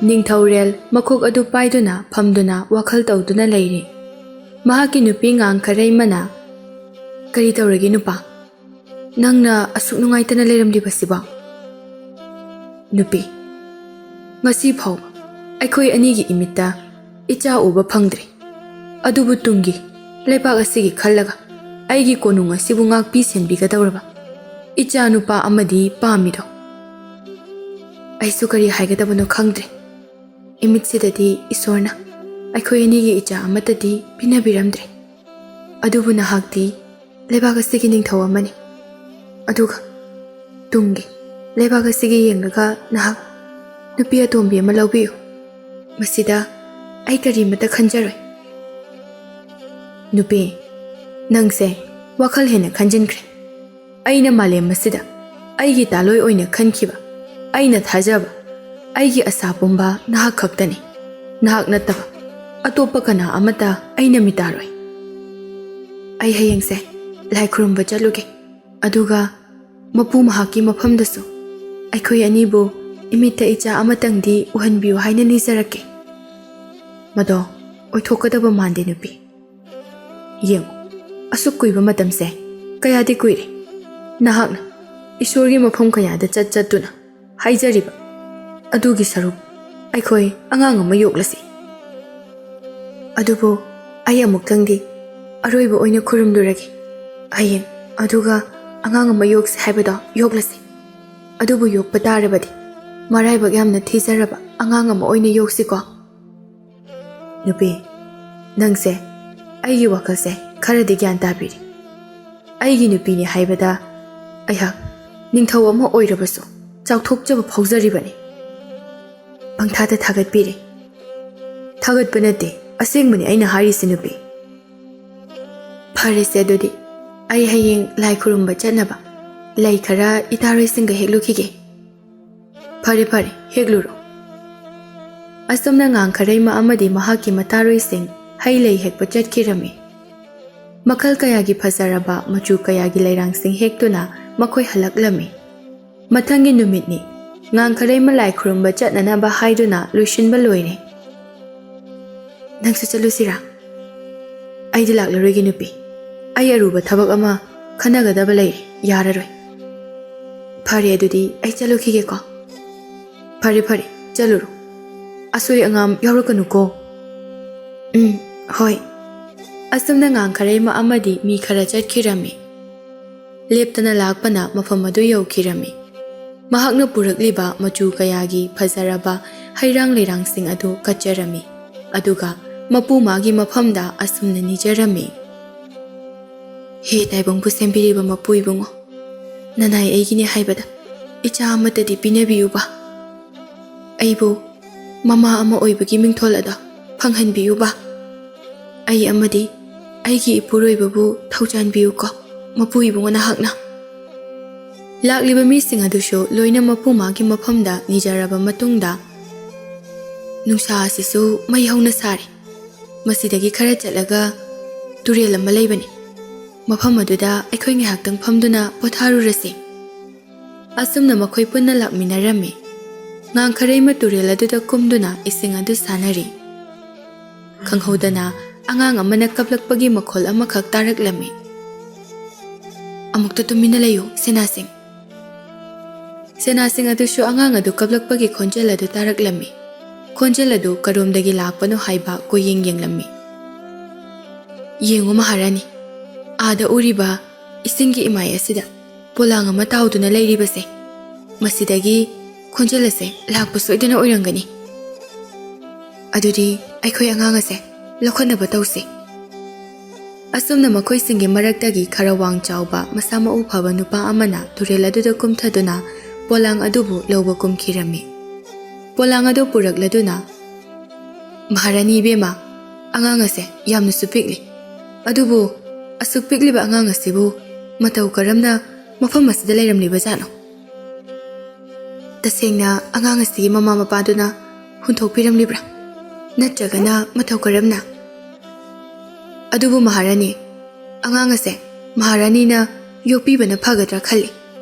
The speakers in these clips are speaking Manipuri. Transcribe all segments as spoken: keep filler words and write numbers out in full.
ꯅꯤꯡꯊꯧꯔꯦꯜ ꯃꯈꯣꯛ ꯑꯗꯨ ꯄꯥꯏꯗꯨꯅ ꯐꯝꯗꯨꯅ ꯋꯥꯈꯜ ꯇꯧꯗꯨꯅ ꯂꯩꯔꯤ꯫ ꯃꯍꯥꯛꯀꯤ ꯅꯨꯄꯤ ꯉꯥꯡꯈꯔꯩꯃꯅ, "ꯀꯔꯤ ꯇꯧꯔꯒꯦ ꯅꯨꯄꯥ? ꯅꯪꯅ ꯑꯁꯨꯛ ꯅꯨꯡꯉꯥꯏꯇꯅ ꯂꯩꯔꯝꯂꯤꯕꯁꯤꯕꯣ?" ꯅꯨꯄꯤ, ꯉꯁꯤ ꯐꯥꯎꯕ ꯑꯩꯈꯣꯏ ꯑꯅꯤꯒꯤ ꯏꯃꯤꯠꯇ ꯏꯆꯥ ꯎꯕ ꯐꯪꯗ꯭ꯔꯤ꯫ ꯑꯗꯨꯕꯨ ꯇꯨꯡꯒꯤ ꯂꯩꯕꯥꯛ ꯑꯁꯤꯒꯤ ꯈꯜꯂꯒ ꯑꯩꯒꯤ ꯀꯣꯅꯨꯡ ꯑꯁꯤꯕꯨ ꯉꯥꯛꯄꯤ ꯁꯦꯟꯕꯤꯒꯗꯧꯔꯕ ꯏꯆꯥ ꯅꯨꯄꯥ ꯑꯃꯗꯤ ꯄꯥꯝꯃꯤꯗꯣ꯫ ꯑꯩꯁꯨ ꯀꯔꯤ ꯍꯥꯏꯒꯗꯕꯅꯣ ꯈꯪꯗ꯭ꯔꯦ꯫ ꯏꯃꯤꯠꯁꯤꯗꯗꯤ ꯏꯁꯣꯔꯅ ꯑꯩꯈꯣꯏ ꯑꯅꯤꯒꯤ ꯏꯆꯥ ꯑꯃꯠꯇꯗꯤ ꯄꯤꯅꯕꯤꯔꯝꯗ꯭ꯔꯦ꯫ ꯑꯗꯨꯕꯨ ꯅꯍꯥꯛꯇꯤ ꯂꯩꯕꯥꯛ ꯑꯁꯤꯒꯤ ꯅꯤꯡꯊꯧ ꯑꯃꯅꯤ꯫ ꯑꯗꯨꯒ ꯇꯨꯡꯒꯤ ꯂꯩꯕꯥꯛ ꯑꯁꯤꯒꯤ ꯌꯦꯡꯂꯒ ꯅꯍꯥꯛ ꯅꯨꯄꯤ ꯑꯇꯣꯝꯕꯤ ꯑꯃ ꯂꯧꯕꯤꯌꯨ꯫ ꯃꯁꯤꯗ ꯑꯩ ꯀꯔꯤꯃꯠꯇ ꯈꯟꯖꯔꯣꯏ꯫ ꯅꯨꯄꯤ, ꯅꯪꯁꯦ ꯋꯥꯈꯜ ꯍꯦꯟꯅ ꯈꯟꯖꯤꯟꯈ꯭ꯔꯦ꯫ ꯑꯩꯅ ꯃꯥꯂꯦꯝ ꯑꯁꯤꯗ ꯑꯩꯒꯤ ꯇꯥꯂꯣꯏ ꯑꯣꯏꯅ ꯈꯟꯈꯤꯕ, ꯑꯩꯅ ꯊꯥꯖꯕ, ꯑꯩꯒꯤ ꯑꯁꯥ ꯄꯨꯝꯕ ꯅꯍꯥꯛ ꯈꯛꯇꯅꯤ꯫ ꯅꯍꯥꯛ ꯅꯠꯇꯕ ꯑꯇꯣꯞꯄ ꯀꯅꯥ ꯑꯃꯠꯇ ꯑꯩꯅ ꯃꯤꯇꯥꯔꯣꯏ꯫ ꯑꯩ ꯍꯌꯦꯡꯁꯦ ꯂꯥꯏ ꯈꯨꯔꯨꯝꯕ ꯆꯠꯂꯨꯒꯦ, ꯑꯗꯨꯒ ꯃꯄꯨ ꯃꯍꯥꯛꯀꯤ ꯃꯐꯝꯗꯁꯨ ꯑꯩꯈꯣꯏ ꯑꯅꯤꯕꯨ ꯏꯃꯤꯠꯇ ꯏꯆꯥ ꯑꯃꯇꯪꯗꯤ ꯎꯍꯟꯕꯤꯌꯨ ꯍꯥꯏꯅ ꯅꯤꯖꯔꯛꯀꯦ꯫ ꯃꯗꯣ ꯑꯣꯏꯊꯣꯛꯀꯗꯕ ꯃꯥꯟꯗꯦ ꯅꯨꯄꯤ꯫ ꯌꯦꯡꯉꯨ, ꯑꯁꯨꯛ ꯀꯨꯏꯕ ꯃꯇꯝꯁꯦ ꯀꯌꯥꯗꯤ ꯀꯨꯏꯔꯦ꯫ ꯅꯍꯥꯛꯅ ꯏꯁꯣꯔꯒꯤ ꯃꯐꯝ ꯀꯌꯥꯗ ꯆꯠ ꯆꯠꯇꯨꯅ ꯍꯥꯏꯖꯔꯤꯕ ꯑꯗꯨꯒꯤ ꯁꯔꯨꯛ ꯑꯩꯈꯣꯏ ꯑꯉꯥꯡ ꯑꯃ ꯌꯣꯛꯂꯁꯤ꯫ ꯑꯗꯨꯕꯨ ꯑꯩ ꯑꯃꯨꯛꯇꯪꯗꯤ ꯑꯔꯣꯏꯕ ꯑꯣꯏꯅ ꯈꯨꯔꯨꯝꯂꯨꯔꯒꯦ꯫ ꯍꯌꯦꯡ ꯑꯗꯨꯒ ꯑꯉꯥꯡ ꯑꯃ ꯌꯣꯛꯁꯤ ꯍꯥꯏꯕꯗꯣ ꯌꯣꯛꯂꯁꯤ꯫ ꯑꯗꯨꯕꯨ ꯌꯣꯛꯄ ꯇꯥꯔꯕꯗꯤ ꯃꯔꯥꯏꯕꯛ ꯌꯥꯝꯅ ꯊꯤꯖꯔꯕ ꯑꯉꯥꯡ ꯑꯃ ꯑꯣꯏꯅ ꯌꯣꯛꯁꯤꯀꯣ꯫ ꯅꯨꯄꯤ, ꯅꯪꯁꯦ ꯑꯩꯒꯤ ꯋꯥꯈꯜꯁꯦ ꯈꯔꯗꯤ ꯒ꯭ꯌꯥꯟ ꯇꯥꯕꯤꯔꯤ꯫ ꯑꯩꯒꯤ ꯅꯨꯄꯤꯅꯤ ꯍꯥꯏꯕꯗ ꯑꯩꯍꯥꯛ ꯅꯤꯡꯊꯧ ꯑꯃ ꯑꯣꯏꯔꯕꯁꯨ ꯆꯥꯎꯊꯣꯛꯆꯕ ꯐꯥꯎꯖꯔꯤꯕꯅꯤ꯫ ꯄꯪꯊꯥꯗ ꯊꯥꯒꯠꯄꯤꯔꯦ꯫ ꯊꯥꯒꯠꯄ ꯅꯠꯇꯦ, ꯑꯁꯦꯡꯕꯅꯤ ꯑꯩꯅ ꯍꯥꯏꯔꯤꯁꯤ ꯅꯨꯄꯤ꯫ ꯐꯔꯦꯁꯦ ꯑꯗꯨꯗꯤ, ꯑꯩ ꯍꯌꯦꯡ ꯂꯥꯏ ꯈꯨꯔꯨꯝꯕ ꯆꯠꯅꯕ ꯂꯩ ꯈꯔ ꯏꯇꯥꯔꯣꯏꯁꯤꯡꯒ ꯍꯦꯛꯂꯨꯈꯤꯒꯦ꯫ ꯐꯔꯦ ꯐꯔꯦ, ꯍꯦꯛꯂꯨꯔꯣ꯫ ꯑꯁꯨꯝꯅ ꯉꯥꯡꯈꯔꯩꯃ ꯑꯃꯗꯤ ꯃꯍꯥꯛꯀꯤ ꯃꯇꯥꯔꯣꯏꯁꯤꯡ ꯍꯩ ꯂꯩ ꯍꯦꯛꯄ ꯆꯠꯈꯤꯔꯝꯃꯤ꯫ ꯃꯈꯜ ꯀꯌꯥꯒꯤ ꯐꯖꯔꯕ ꯃꯆꯨ ꯀꯌꯥꯒꯤ ꯂꯩꯔꯥꯡꯁꯤꯡ ꯍꯦꯛꯇꯨꯅ ꯃꯈꯣꯏ ꯍꯜꯂꯛꯂꯝꯃꯤ꯫ ꯃꯊꯪꯒꯤ ꯅꯨꯃꯤꯠꯅꯤ꯫ ꯉꯥꯡꯈꯔꯩꯃ ꯂꯥꯏ ꯈꯨꯔꯨꯝꯕ ꯆꯠꯅꯅꯕ ꯍꯥꯏꯗꯨꯅ ꯂꯣꯏꯁꯤꯟꯕ ꯂꯣꯏꯔꯦ꯫ "ꯅꯪꯁꯨ ꯆꯠꯂꯨꯁꯤꯔꯥ?" "ꯑꯩꯗꯤ ꯂꯥꯛꯂꯔꯣꯏꯒꯦ ꯅꯨꯄꯤ, ꯑꯩ ꯑꯔꯨꯕ ꯊꯕꯛ ꯑꯃ ꯈꯟꯅꯒꯗꯕ ꯂꯩꯔꯦ, ꯌꯥꯔꯔꯣꯏ꯫" "ꯐꯔꯦ, ꯑꯗꯨꯗꯤ ꯑꯩ ꯆꯠꯂꯨꯈꯤꯒꯦꯀꯣ꯫" "ꯐꯔꯦ ꯐꯔꯦ, ꯆꯠꯂꯨꯔꯣ꯫ ꯑꯁꯣꯏ ꯑꯉꯥꯝ ꯌꯥꯎꯔꯛꯀꯅꯨꯀꯣ꯫" "ꯎꯝ, ꯍꯣꯏ꯫" ꯑꯁꯨꯝꯅ ꯉꯥꯡꯈꯔꯩꯃ ꯑꯃꯗꯤ ꯃꯤ ꯈꯔ ꯆꯠꯈꯤꯔꯝꯃꯤ꯫ ꯂꯦꯞꯇꯅ ꯂꯥꯛꯄꯅ ꯃꯐꯝ ꯑꯗꯨ ꯌꯧꯈꯤꯔꯝꯃꯤ꯫ ꯃꯍꯥꯛꯅ ꯄꯨꯔꯛꯂꯤꯕ ꯃꯆꯨ ꯀꯌꯥꯒꯤ ꯐꯖꯔꯕ ꯍꯩꯔꯥꯡ ꯂꯩꯔꯥꯡꯁꯤꯡ ꯑꯗꯨ ꯀꯠꯆꯔꯝꯃꯤ꯫ ꯑꯗꯨꯒ ꯃꯄꯨ ꯃꯥꯒꯤ ꯃꯐꯝꯗ ꯑꯁꯨꯝꯅ ꯅꯤꯖꯔꯝꯃꯤ, "ꯍꯦ ꯇꯥꯏꯕꯪꯕꯨ ꯁꯦꯝꯕꯤꯔꯤꯕ ꯃꯄꯨ ꯏꯕꯨꯡꯉꯣ, ꯅꯅꯥꯏ ꯑꯩꯒꯤꯅꯦ ꯍꯥꯏꯕꯗ ꯏꯆꯥ ꯑꯃꯠꯇꯗꯤ ꯄꯤꯅꯕꯤꯌꯨꯕ꯫ ꯑꯩꯕꯨ ꯃꯃꯥ ꯑꯃ ꯑꯣꯏꯕꯒꯤ ꯃꯤꯡꯊꯣꯜ ꯑꯗꯣ ꯐꯪꯍꯟꯕꯤꯌꯨꯕ꯫ ꯑꯩ ꯑꯃꯗꯤ ꯑꯩꯒꯤ ꯏꯄꯨꯔꯣꯏꯕꯕꯨ ꯊꯧꯖꯥꯟꯕꯤꯌꯨꯀꯣ, ꯃꯄꯨ ꯏꯕꯨꯡꯉꯣ ꯅꯍꯥꯛꯅ꯫" ꯂꯥꯛꯂꯤꯕ ꯃꯤꯁꯤꯡ ꯑꯗꯨꯁꯨ ꯂꯣꯏꯅ ꯃꯄꯨ ꯃꯥꯒꯤ ꯃꯐꯝꯗ ꯅꯤꯖꯔꯕ ꯃꯇꯨꯡꯗ, "ꯅꯨꯡꯁꯥ ꯑꯁꯤꯁꯨ ꯃꯩ ꯍꯧꯅ ꯁꯥꯔꯤ꯫ ꯃꯁꯤꯗꯒꯤ ꯈꯔ ꯆꯠꯂꯒ ꯇꯨꯔꯦꯜ ꯑꯃ ꯂꯩꯕꯅꯤ꯫ ꯃꯐꯝ ꯑꯗꯨꯗ ꯑꯩꯈꯣꯏ ꯉꯥꯏꯍꯥꯛꯇꯪ ꯐꯝꯗꯨꯅ ꯄꯣꯊꯥꯔꯨꯔꯁꯤ꯫" ꯑꯁꯨꯝꯅ ꯃꯈꯣꯏ ꯄꯨꯟꯅ ꯂꯥꯛꯃꯤꯟꯅꯔꯝꯃꯤ꯫ ꯉꯥꯡꯈꯔꯩꯃ ꯇꯨꯔꯦꯜ ꯑꯗꯨꯗ ꯀꯨꯝꯗꯨꯅ ꯏꯁꯤꯡ ꯑꯗꯨ ꯁꯥꯟꯅꯔꯤ꯫ ꯈꯪꯍꯧꯗꯅ ꯑꯉꯥꯡ ꯑꯃꯅ ꯀꯞꯂꯛꯄꯒꯤ ꯃꯈꯣꯜ ꯑꯃꯈꯛ ꯇꯥꯔꯛꯂꯝꯃꯤ꯫ "ꯑꯃꯨꯛꯇ ꯇꯨꯃꯤꯟꯅ ꯂꯩꯌꯨ, ꯁꯦꯅꯥꯁꯤꯡ꯫" ꯁꯦꯅꯥꯁꯤꯡ ꯑꯗꯨꯁꯨ ꯑꯉꯥꯡ ꯑꯗꯨ ꯀꯞꯂꯛꯄꯒꯤ ꯈꯣꯟꯖꯦꯜ ꯑꯗꯨ ꯇꯥꯔꯛꯂꯝꯃꯤ꯫ ꯈꯣꯟꯖꯦꯜ ꯑꯗꯨ ꯀꯔꯣꯝꯗꯒꯤ ꯂꯥꯛꯄꯅꯣ ꯍꯥꯏꯕ ꯀꯣꯏꯌꯦꯡ ꯌꯦꯡꯂꯝꯃꯤ꯫ "ꯌꯦꯡꯉꯨ ꯃꯍꯥꯔꯥꯅꯤ, ꯑꯥꯗ ꯎꯔꯤꯕ ꯏꯁꯤꯡꯒꯤ ꯏꯃꯥꯏ ꯑꯁꯤꯗ ꯄꯣꯂꯥꯡ ꯑꯃ ꯇꯥꯎꯗꯨꯅ ꯂꯩꯔꯤꯕꯁꯦ, ꯃꯁꯤꯗꯒꯤ ꯈꯣꯟꯖꯦꯜ ꯑꯁꯦ ꯂꯥꯛꯄ ꯁꯣꯏꯗꯅ ꯑꯣꯏꯔꯝꯒꯅꯤ꯫ ꯑꯗꯨꯗꯤ ꯑꯩꯈꯣꯏ ꯑꯉꯥꯡ ꯑꯁꯦ ꯂꯧꯈꯠꯅꯕ ꯇꯧꯁꯤ꯫" ꯑꯁꯨꯝꯅ ꯃꯈꯣꯏꯁꯤꯡꯒꯤ ꯃꯔꯛꯇꯒꯤ ꯈꯔ ꯋꯥꯡ ꯆꯥꯎꯕ, ꯃꯁꯥ ꯃꯎ ꯐꯕ ꯅꯨꯄꯥ ꯑꯃꯅ ꯇꯨꯔꯦꯜ ꯑꯗꯨꯗ ꯀꯨꯝꯊꯗꯨꯅ ꯄꯣꯂꯥꯡ ꯑꯗꯨꯕꯨ ꯂꯧꯕ ꯀꯨꯝꯈꯤꯔꯝꯃꯤ꯫ ꯄꯣꯂꯥꯡ ꯑꯗꯨ ꯄꯨꯔꯛꯂꯗꯨꯅ, "ꯃꯍꯥꯔꯥꯅꯤ ꯏꯕꯦꯝꯃ, ꯑꯉꯥꯡ ꯑꯁꯦ ꯌꯥꯝꯅꯁꯨ ꯄꯤꯛꯂꯤ꯫ ꯑꯗꯨꯕꯨ ꯑꯁꯨꯛ ꯄꯤꯛꯂꯤꯕ ꯑꯉꯥꯡ ꯑꯁꯤꯕꯨ ꯃꯇꯧ ꯀꯔꯝꯅ ꯃꯐꯝ ꯑꯁꯤꯗ ꯂꯩꯔꯝꯂꯤꯕꯖꯥꯠꯅꯣ? ꯇꯁꯦꯡꯅ ꯑꯉꯥꯡ ꯑꯁꯤꯒꯤ ꯃꯃꯥ ꯃꯄꯥꯗꯨꯅ ꯍꯨꯟꯊꯣꯛꯄꯤꯔꯝꯂꯤꯕ꯭ꯔꯥ? ꯅꯠꯇ꯭ꯔꯒꯅ ꯃꯇꯧ ꯀꯔꯝꯅ? ꯑꯗꯨꯕꯨ ꯃꯍꯥꯔꯥꯅꯤ, ꯑꯉꯥꯡ ꯑꯁꯦ ꯃꯍꯥꯔꯥꯅꯤꯅ ꯌꯣꯛꯄꯤꯕꯅ ꯐꯒꯗ꯭ꯔꯥ ꯈꯜꯂꯤ꯫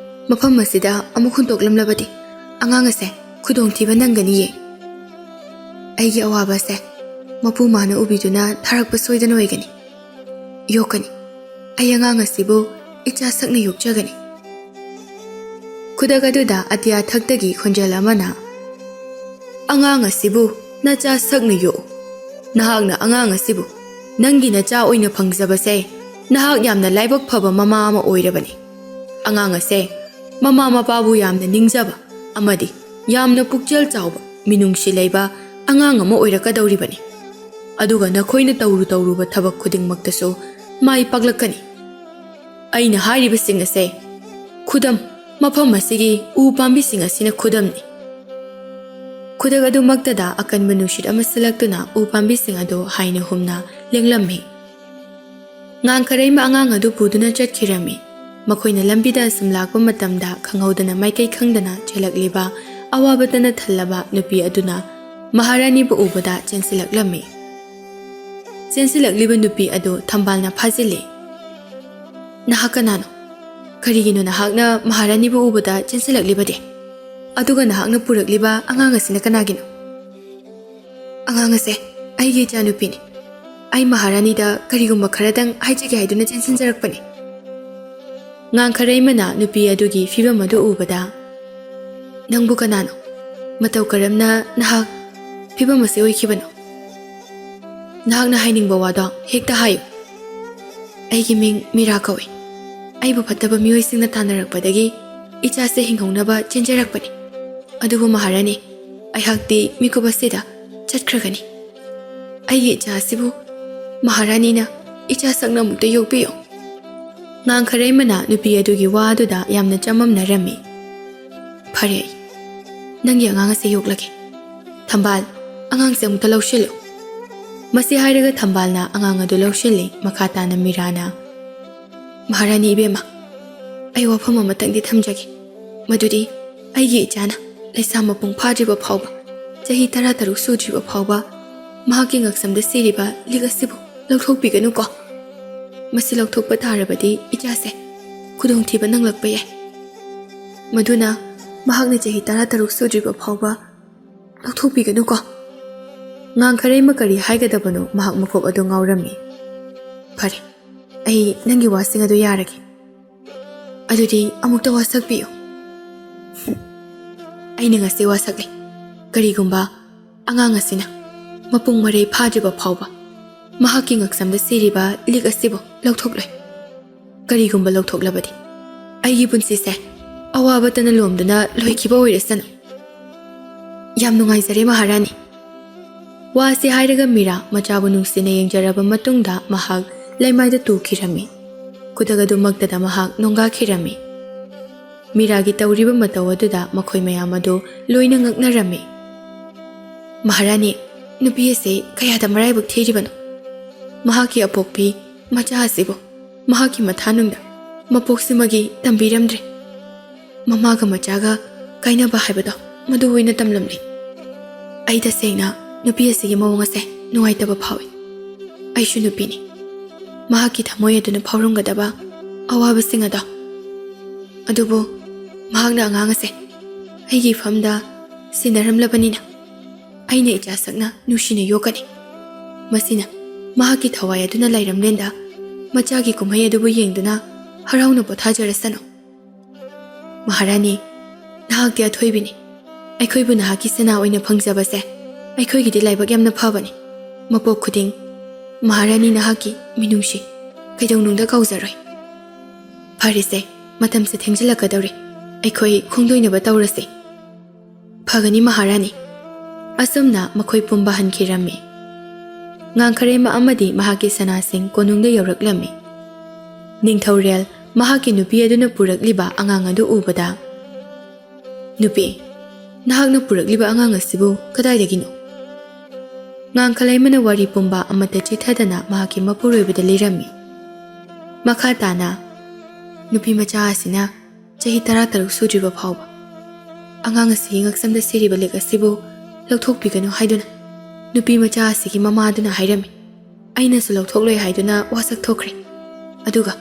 ꯃꯐꯝ ꯑꯁꯤꯗ ꯑꯃꯨꯛ ꯍꯨꯟꯗꯣꯛꯂꯝꯂꯕꯗꯤ ꯑꯉꯥꯡ ꯑꯁꯦ ꯈꯨꯗꯣꯡꯊꯤꯕ ꯅꯪꯒꯅꯤꯌꯦ꯫ ꯑꯩꯒꯤ ꯑꯋꯥꯕ ꯑꯁꯦ ꯃꯄꯨ ꯃꯥꯅ ꯎꯕꯤꯗꯨꯅ ꯊꯥꯔꯛꯄ ꯁꯣꯏꯗꯅ ꯑꯣꯏꯒꯅꯤ꯫ ꯌꯣꯛꯀꯅꯤ꯫ ꯑꯩ ꯑꯉꯥꯡ ꯑꯁꯤꯕꯨ ꯏꯆꯥ ꯁꯛꯅ ꯌꯣꯛꯆꯒꯅꯤ꯫ ꯈꯨꯗꯛ ꯑꯗꯨꯗ ꯑꯇꯤꯌꯥ ꯊꯛꯇꯒꯤ ꯈꯣꯟꯖꯦꯜ ꯑꯃꯅ, "ꯑꯉꯥꯡ ꯑꯁꯤꯕꯨ ꯅꯆꯥ ꯁꯛꯅ ꯌꯣꯛꯎ꯫ ꯅꯍꯥꯛꯅ ꯑꯉꯥꯡ ꯑꯁꯤꯕꯨ ꯅꯪꯒꯤ ꯅꯆꯥ ꯑꯣꯏꯅ ꯐꯪꯖꯕꯁꯦ ꯅꯍꯥꯛ ꯌꯥꯝꯅ ꯂꯥꯏꯕꯛ ꯐꯕ ꯃꯃꯥ ꯑꯃ ꯑꯣꯏꯔꯕꯅꯤ꯫ ꯑꯉꯥꯡ ꯑꯁꯦ ꯃꯃꯥ ꯃꯄꯥꯕꯨ ꯌꯥꯝꯅ ꯅꯤꯡꯖꯕ ꯑꯃꯗꯤ ꯌꯥꯝꯅ ꯄꯨꯛꯆꯦꯜ ꯆꯥꯎꯕ, ꯃꯤꯅꯨꯡꯁꯤ ꯂꯩꯕ ꯑꯉꯥꯡ ꯑꯃ ꯑꯣꯏꯔꯛꯀꯗꯧꯔꯤꯕꯅꯤ꯫ ꯑꯗꯨꯒ ꯅꯈꯣꯏꯅ ꯇꯧꯔꯨ ꯇꯧꯔꯨꯕ ꯊꯕꯛ ꯈꯨꯗꯤꯡꯃꯛꯇꯁꯨ ꯃꯥꯏ ꯄꯥꯛꯂꯛꯀꯅꯤ꯫ ꯑꯩꯅ ꯍꯥꯏꯔꯤꯕꯁꯤꯡ ꯑꯁꯦ ꯈꯨꯗꯝ, ꯃꯐꯝ ꯑꯁꯤꯒꯤ ꯎ ꯄꯥꯝꯕꯤꯁꯤꯡ ꯑꯁꯤꯅ ꯈꯨꯗꯝꯅꯤ꯫" ꯈꯨꯗꯛ ꯑꯗꯨꯃꯛꯇꯗ ꯑꯀꯟꯕ ꯅꯨꯡꯁꯤꯠ ꯑꯃ ꯁꯤꯜꯂꯛꯇꯨꯅ ꯎ ꯄꯥꯝꯕꯤꯁꯤꯡ ꯑꯗꯨ ꯍꯥꯏꯅ ꯍꯨꯝꯅ ꯂꯦꯡꯂꯝꯃꯤ꯫ ꯉꯥꯡꯈꯔꯩꯃ ꯑꯉꯥꯡ ꯑꯗꯨ ꯄꯨꯗꯨꯅ ꯆꯠꯈꯤꯔꯝꯃꯤ꯫ ꯃꯈꯣꯏꯅ ꯂꯝꯕꯤꯗ ꯑꯁꯨꯝ ꯂꯥꯛꯄ ꯃꯇꯝꯗ ꯈꯪꯍꯧꯗꯅ ꯃꯥꯏꯀꯩ ꯈꯪꯗꯅ ꯆꯦꯜꯂꯛꯂꯤꯕ ꯑꯋꯥꯕꯇꯅ ꯊꯜꯂꯕ ꯅꯨꯄꯤ ꯑꯗꯨꯅ ꯃꯍꯥꯔꯥꯅꯤꯕꯨ ꯎꯕꯗ ꯆꯦꯟꯁꯤꯜꯂꯛꯂꯝꯃꯤ꯫ ꯆꯦꯟꯁꯤꯜꯂꯛꯂꯤꯕ ꯅꯨꯄꯤ ꯑꯗꯨ ꯊꯝꯕꯥꯜꯅ ꯐꯥꯖꯤꯜꯂꯤ꯫ "ꯅꯍꯥꯛ ꯀꯅꯥꯅꯣ? ꯀꯔꯤꯒꯤꯅꯣ ꯅꯍꯥꯛꯅ ꯃꯍꯥꯔꯥꯅꯤꯕꯨ ꯎꯕꯗ ꯆꯦꯟꯁꯤꯜꯂꯛꯂꯤꯕꯗꯤ? ꯑꯗꯨꯒ ꯅꯍꯥꯛꯅ ꯄꯨꯔꯛꯂꯤꯕ ꯑꯉꯥꯡ ꯑꯁꯤꯅ ꯀꯅꯥꯒꯤꯅꯣ?" "ꯑꯉꯥꯡ ꯑꯁꯦ ꯑꯩꯒꯤ ꯏꯆꯥꯅꯨꯄꯤꯅꯤ꯫ ꯑꯩ ꯃꯍꯥꯔꯥꯅꯤꯗ ꯀꯔꯤꯒꯨꯝꯕ ꯈꯔꯗꯪ ꯍꯥꯏꯖꯒꯦ ꯍꯥꯏꯗꯨꯅ ꯆꯦꯟꯁꯤꯟꯖꯔꯛꯄꯅꯤ꯫" ꯉꯥꯡꯈꯔꯩꯃꯅ ꯅꯨꯄꯤ ꯑꯗꯨꯒꯤ ꯐꯤꯕꯝ ꯑꯗꯨ ꯎꯕꯗ, "ꯅꯪꯕꯨ ꯀꯅꯥꯅꯣ? ꯃꯇꯧ ꯀꯔꯝꯅ ꯅꯍꯥꯛ ꯐꯤꯕꯝ ꯑꯁꯤ ꯑꯣꯏꯈꯤꯕꯅꯣ? ꯅꯍꯥꯛꯅ ꯍꯥꯏꯅꯤꯡꯕ ꯋꯥꯗꯣ ꯍꯦꯛꯇ ꯍꯥꯏꯌꯨ꯫" "ꯑꯩꯒꯤ ꯃꯤꯡ ꯃꯤꯔꯥ ꯀꯧꯏ꯫ ꯑꯩꯕꯨ ꯐꯠꯇꯕ ꯃꯤꯑꯣꯏꯁꯤꯡꯅ ꯇꯥꯟꯅꯔꯛꯄꯗꯒꯤ ꯏꯆꯥꯁꯦ ꯍꯤꯡꯍꯧꯅꯕ ꯆꯦꯟꯖꯔꯛꯄꯅꯤ꯫ ꯑꯗꯨꯕꯨ ꯃꯍꯥꯔꯥꯅꯤ, ꯑꯩꯍꯥꯛꯇꯤ ꯃꯤꯀꯨꯞ ꯑꯁꯤꯗ ꯆꯠꯈ꯭ꯔꯒꯅꯤ꯫ ꯑꯩꯒꯤ ꯏꯆꯥ ꯑꯁꯤꯕꯨ ꯃꯍꯥꯔꯥꯅꯤꯅ ꯏꯆꯥ ꯁꯛꯅ ꯑꯃꯨꯛꯇ ꯌꯣꯛꯄꯤꯌꯨ꯫" ꯉꯥꯡꯈꯔꯩꯃꯅ ꯅꯨꯄꯤ ꯑꯗꯨꯒꯤ ꯋꯥ ꯑꯗꯨꯗ ꯌꯥꯝꯅ ꯆꯃꯝꯅꯔꯝꯃꯤ꯫ "ꯐꯔꯦ, ꯑꯩ ꯅꯪꯒꯤ ꯑꯉꯥꯡ ꯑꯁꯦ ꯌꯣꯛꯂꯒꯦ꯫ ꯊꯝꯕꯥꯜ, ꯑꯉꯥꯡꯁꯦ ꯑꯃꯨꯛꯇ ꯂꯧꯁꯤꯜꯂꯨ꯫" ꯃꯁꯤ ꯍꯥꯏꯔꯒ ꯊꯝꯕꯥꯜꯅ ꯑꯉꯥꯡ ꯑꯗꯨ ꯂꯧꯁꯤꯜꯂꯤ꯫ ꯃꯈꯥ ꯇꯥꯅ ꯃꯤꯔꯥꯅ, "ꯃꯍꯥꯔꯥꯅꯤ ꯏꯕꯦꯝꯃ, ꯑꯩ ꯋꯥꯐꯝ ꯑꯃꯇꯪꯗꯤ ꯊꯝꯖꯒꯦ꯫ ꯃꯗꯨꯗꯤ ꯑꯩꯒꯤ ꯏꯆꯥꯅ ꯂꯩꯁꯥ ꯃꯄꯨꯡ ꯐꯥꯗ꯭ꯔꯤꯕ ꯐꯥꯎꯕ, ꯆꯍꯤ ꯇꯔꯥꯇꯔꯨꯛ ꯁꯨꯗ꯭ꯔꯤꯕ ꯐꯥꯎꯕ ꯃꯍꯥꯛꯀꯤ ꯉꯛꯁꯝꯗ ꯁꯤꯔꯤꯕ ꯂꯤꯛ ꯑꯁꯤꯕꯨ ꯂꯧꯊꯣꯛꯄꯤꯒꯅꯨꯀꯣ꯫ ꯃꯁꯤ ꯂꯧꯊꯣꯛꯄ ꯇꯥꯔꯕꯗꯤ ꯏꯆꯥꯁꯦ ꯈꯨꯗꯣꯡꯊꯤꯕ ꯅꯪꯂꯛꯄ ꯌꯥꯏ꯫ ꯃꯗꯨꯅ ꯃꯍꯥꯛꯅ ꯆꯍꯤ ꯇꯔꯥꯇꯔꯨꯛ ꯁꯨꯗ꯭ꯔꯤꯕ ꯐꯥꯎꯕ ꯂꯧꯊꯣꯛꯄꯤꯒꯅꯨꯀꯣ꯫ ꯉꯥꯡꯈꯔꯩꯃ ꯀꯔꯤ ꯍꯥꯏꯒꯗꯕꯅꯣ, ꯃꯍꯥꯛ ꯃꯀꯣꯛ ꯑꯗꯨ ꯉꯥꯎꯔꯝꯃꯤ꯫ "ꯐꯔꯦ, ꯑꯩ ꯅꯪꯒꯤ ꯋꯥꯁꯤꯡ ꯑꯗꯨ ꯌꯥꯔꯒꯦ꯫ ꯑꯗꯨꯗꯤ ꯑꯃꯨꯛꯇ ꯋꯥꯁꯛꯄꯤꯌꯨ꯫" "ꯑꯩꯅ ꯉꯁꯤ ꯋꯥꯁꯛꯂꯦ꯫ ꯀꯔꯤꯒꯨꯝꯕ ꯑꯉꯥꯡ ꯑꯁꯤꯅ ꯃꯄꯨꯡ ꯃꯔꯩ ꯐꯥꯗ꯭ꯔꯤꯕ ꯐꯥꯎꯕ ꯃꯍꯥꯛꯀꯤ ꯉꯛꯁꯝꯗ ꯁꯤꯔꯤꯕ ꯂꯤꯛ ꯑꯁꯤꯕꯨ ꯂꯧꯊꯣꯛꯂꯣꯏ꯫ ꯀꯔꯤꯒꯨꯝꯕ ꯂꯧꯊꯣꯛꯂꯕꯗꯤ ꯑꯩꯒꯤ ꯄꯨꯟꯁꯤꯁꯦ ꯑꯋꯥꯕꯇꯅ ꯂꯣꯝꯗꯨꯅ ꯂꯣꯏꯈꯤꯕ ꯑꯣꯏꯔꯁꯅꯨ꯫" "ꯌꯥꯝ ꯅꯨꯡꯉꯥꯏꯖꯔꯦ ꯃꯍꯥꯔꯥꯅꯤ꯫" ꯋꯥꯁꯤ ꯍꯥꯏꯔꯒ ꯃꯤꯔꯥ ꯃꯆꯥꯕꯨ ꯅꯨꯡꯁꯤꯅ ꯌꯦꯡꯖꯔꯕ ꯃꯇꯨꯡꯗ ꯃꯍꯥꯛ ꯂꯩꯃꯥꯏꯗ ꯇꯨꯈꯤꯔꯝꯃꯤ꯫ ꯈꯨꯗꯛ ꯑꯗꯨꯃꯛꯇꯗ ꯃꯍꯥꯛ ꯅꯣꯡꯒꯥꯈꯤꯔꯝꯃꯤ꯫ ꯃꯤꯔꯥꯒꯤ ꯇꯧꯔꯤꯕ ꯃꯇꯧ ꯑꯗꯨꯗ ꯃꯈꯣꯏ ꯃꯌꯥꯝ ꯑꯗꯨ ꯂꯣꯏꯅ ꯉꯛꯅꯔꯝꯃꯤ꯫ "ꯃꯍꯥꯔꯥꯅꯤ, ꯅꯨꯄꯤ ꯑꯁꯤ ꯀꯌꯥꯗ ꯃꯔꯥꯏꯕꯛ ꯊꯤꯔꯤꯕꯅꯣ꯫ ꯃꯍꯥꯛꯀꯤ ꯑꯄꯣꯛꯄꯤ ꯃꯆꯥ ꯑꯁꯤꯕꯨ ꯃꯍꯥꯛꯀꯤ ꯃꯊꯥꯅꯨꯡꯗ ꯃꯄꯣꯛꯁꯤꯃꯒꯤ ꯇꯝꯕꯤꯔꯝꯗ꯭ꯔꯦ꯫ ꯃꯃꯥꯒ ꯃꯆꯥꯒ ꯀꯥꯏꯅꯕ ꯍꯥꯏꯕꯗꯣ ꯃꯗꯨ ꯑꯣꯏꯅ ꯇꯝꯂꯝꯂꯦ꯫ ꯑꯩ ꯇꯁꯦꯡꯅ ꯅꯨꯄꯤ ꯑꯁꯤꯒꯤ ꯃꯑꯣꯡ ꯑꯁꯦ ꯅꯨꯡꯉꯥꯏꯇꯕ ꯐꯥꯎꯏ꯫ ꯑꯩꯁꯨ ꯅꯨꯄꯤꯅꯤ꯫ ꯃꯍꯥꯛꯀꯤ ꯊꯃꯣꯏ ꯑꯗꯨꯅ ꯐꯥꯎꯔꯝꯒꯗꯕ ꯑꯋꯥꯕꯁꯤꯡ ꯑꯗꯣ꯫ ꯑꯗꯨꯕꯨ ꯃꯍꯥꯛꯅ ꯑꯉꯥꯡ ꯑꯁꯦ ꯑꯩꯒꯤ ꯏꯐꯝꯗ ꯁꯤꯟꯅꯔꯝꯂꯕꯅꯤꯅ ꯑꯩꯅ ꯏꯆꯥ ꯁꯛꯅ ꯅꯨꯡꯁꯤꯅ ꯌꯣꯛꯀꯅꯤ꯫ ꯃꯁꯤꯅ ꯃꯍꯥꯛꯀꯤ ꯊꯋꯥꯏ ꯑꯗꯨꯅ ꯂꯥꯏꯔꯝꯂꯦꯟꯗ ꯃꯆꯥꯒꯤ ꯀꯨꯝꯍꯩ ꯑꯗꯨꯕꯨ ꯌꯦꯡꯗꯨꯅ ꯍꯔꯥꯎꯅ ꯄꯣꯊꯥꯖꯔꯁꯅꯨ꯫" "ꯃꯍꯥꯔꯥꯅꯤ, ꯅꯍꯥꯛꯇꯤ ꯑꯊꯣꯏꯕꯤꯅꯤ꯫ ꯑꯩꯈꯣꯏꯕꯨ ꯅꯍꯥꯛꯀꯤ ꯁꯅꯥ ꯑꯣꯏꯅ ꯐꯪꯖꯕꯁꯦ ꯑꯩꯈꯣꯏꯒꯤꯗꯤ ꯂꯥꯏꯕꯛ ꯌꯥꯝꯅ ꯐꯕꯅꯤ꯫ ꯃꯄꯣꯛ ꯈꯨꯗꯤꯡ ꯃꯍꯥꯔꯥꯅꯤ ꯅꯍꯥꯛꯀꯤ ꯃꯤꯅꯨꯡꯁꯤ ꯀꯩꯗꯧꯅꯨꯡꯗ ꯀꯥꯎꯖꯔꯣꯏ꯫" "ꯐꯔꯦꯁꯦ, ꯃꯇꯝꯁꯦ ꯊꯦꯡꯖꯤꯜꯂꯛꯀꯗꯧꯔꯦ꯫ ꯑꯩꯈꯣꯏ ꯈꯣꯡꯗꯣꯏꯅꯕ ꯇꯧꯔꯁꯤ꯫" "ꯐꯒꯅꯤ ꯃꯍꯥꯔꯥꯅꯤ꯫" ꯑꯁꯨꯝꯅ ꯃꯈꯣꯏ ꯄꯨꯝꯕ ꯍꯟꯈꯤꯔꯝꯃꯤ꯫ ꯉꯥꯡꯈꯔꯦꯝꯕ ꯑꯃꯗꯤ ꯃꯍꯥꯛꯀꯤ ꯁꯅꯥꯁꯤꯡ ꯀꯣꯅꯨꯡꯗ ꯌꯧꯔꯛꯂꯝꯃꯤ꯫ ꯅꯤꯡꯊꯧꯔꯦꯜ ꯃꯍꯥꯛꯀꯤ ꯅꯨꯄꯤ ꯑꯗꯨꯅ ꯄꯨꯔꯛꯂꯤꯕ ꯑꯉꯥꯡ ꯑꯗꯨ ꯎꯕꯗ, "ꯅꯨꯄꯤ, ꯅꯍꯥꯛꯅ ꯄꯨꯔꯛꯂꯤꯕ ꯑꯉꯥꯡ ꯑꯁꯤꯕꯨ ꯀꯗꯥꯏꯗꯒꯤꯅꯣ?" ꯉꯥꯡꯈꯂꯩꯃꯅ ꯋꯥꯔꯤ ꯄꯨꯝꯕ ꯑꯃꯠꯇ ꯆꯤꯊꯗꯅ ꯃꯍꯥꯛꯀꯤ ꯃꯄꯨꯔꯣꯏꯕꯗ ꯂꯤꯔꯝꯃꯤ꯫ ꯃꯈꯥ ꯇꯥꯅ, ꯅꯨꯄꯤ ꯃꯆꯥ ꯑꯁꯤꯅ ꯆꯍꯤ ꯇꯔꯥꯇꯔꯨꯛ ꯁꯨꯗ꯭ꯔꯤꯕ ꯐꯥꯎꯕ ꯑꯉꯥꯡ ꯑꯁꯤꯒꯤ ꯉꯛꯁꯝꯗ ꯁꯤꯔꯤꯕ ꯂꯤꯛ ꯑꯁꯤꯕꯨ ꯂꯧꯊꯣꯛꯄꯤꯒꯅꯨ ꯍꯥꯏꯗꯨꯅ ꯅꯨꯄꯤ ꯃꯆꯥ ꯑꯁꯤꯒꯤ ꯃꯃꯥ ꯑꯗꯨꯅ ꯍꯥꯏꯔꯝꯃꯤ꯫ ꯑꯩꯅꯁꯨ ꯂꯧꯊꯣꯛꯂꯣꯏ ꯍꯥꯏꯗꯨꯅ ꯋꯥꯁꯛ ꯊꯣꯛꯈ꯭ꯔꯦ꯫ ꯑꯗꯨꯒ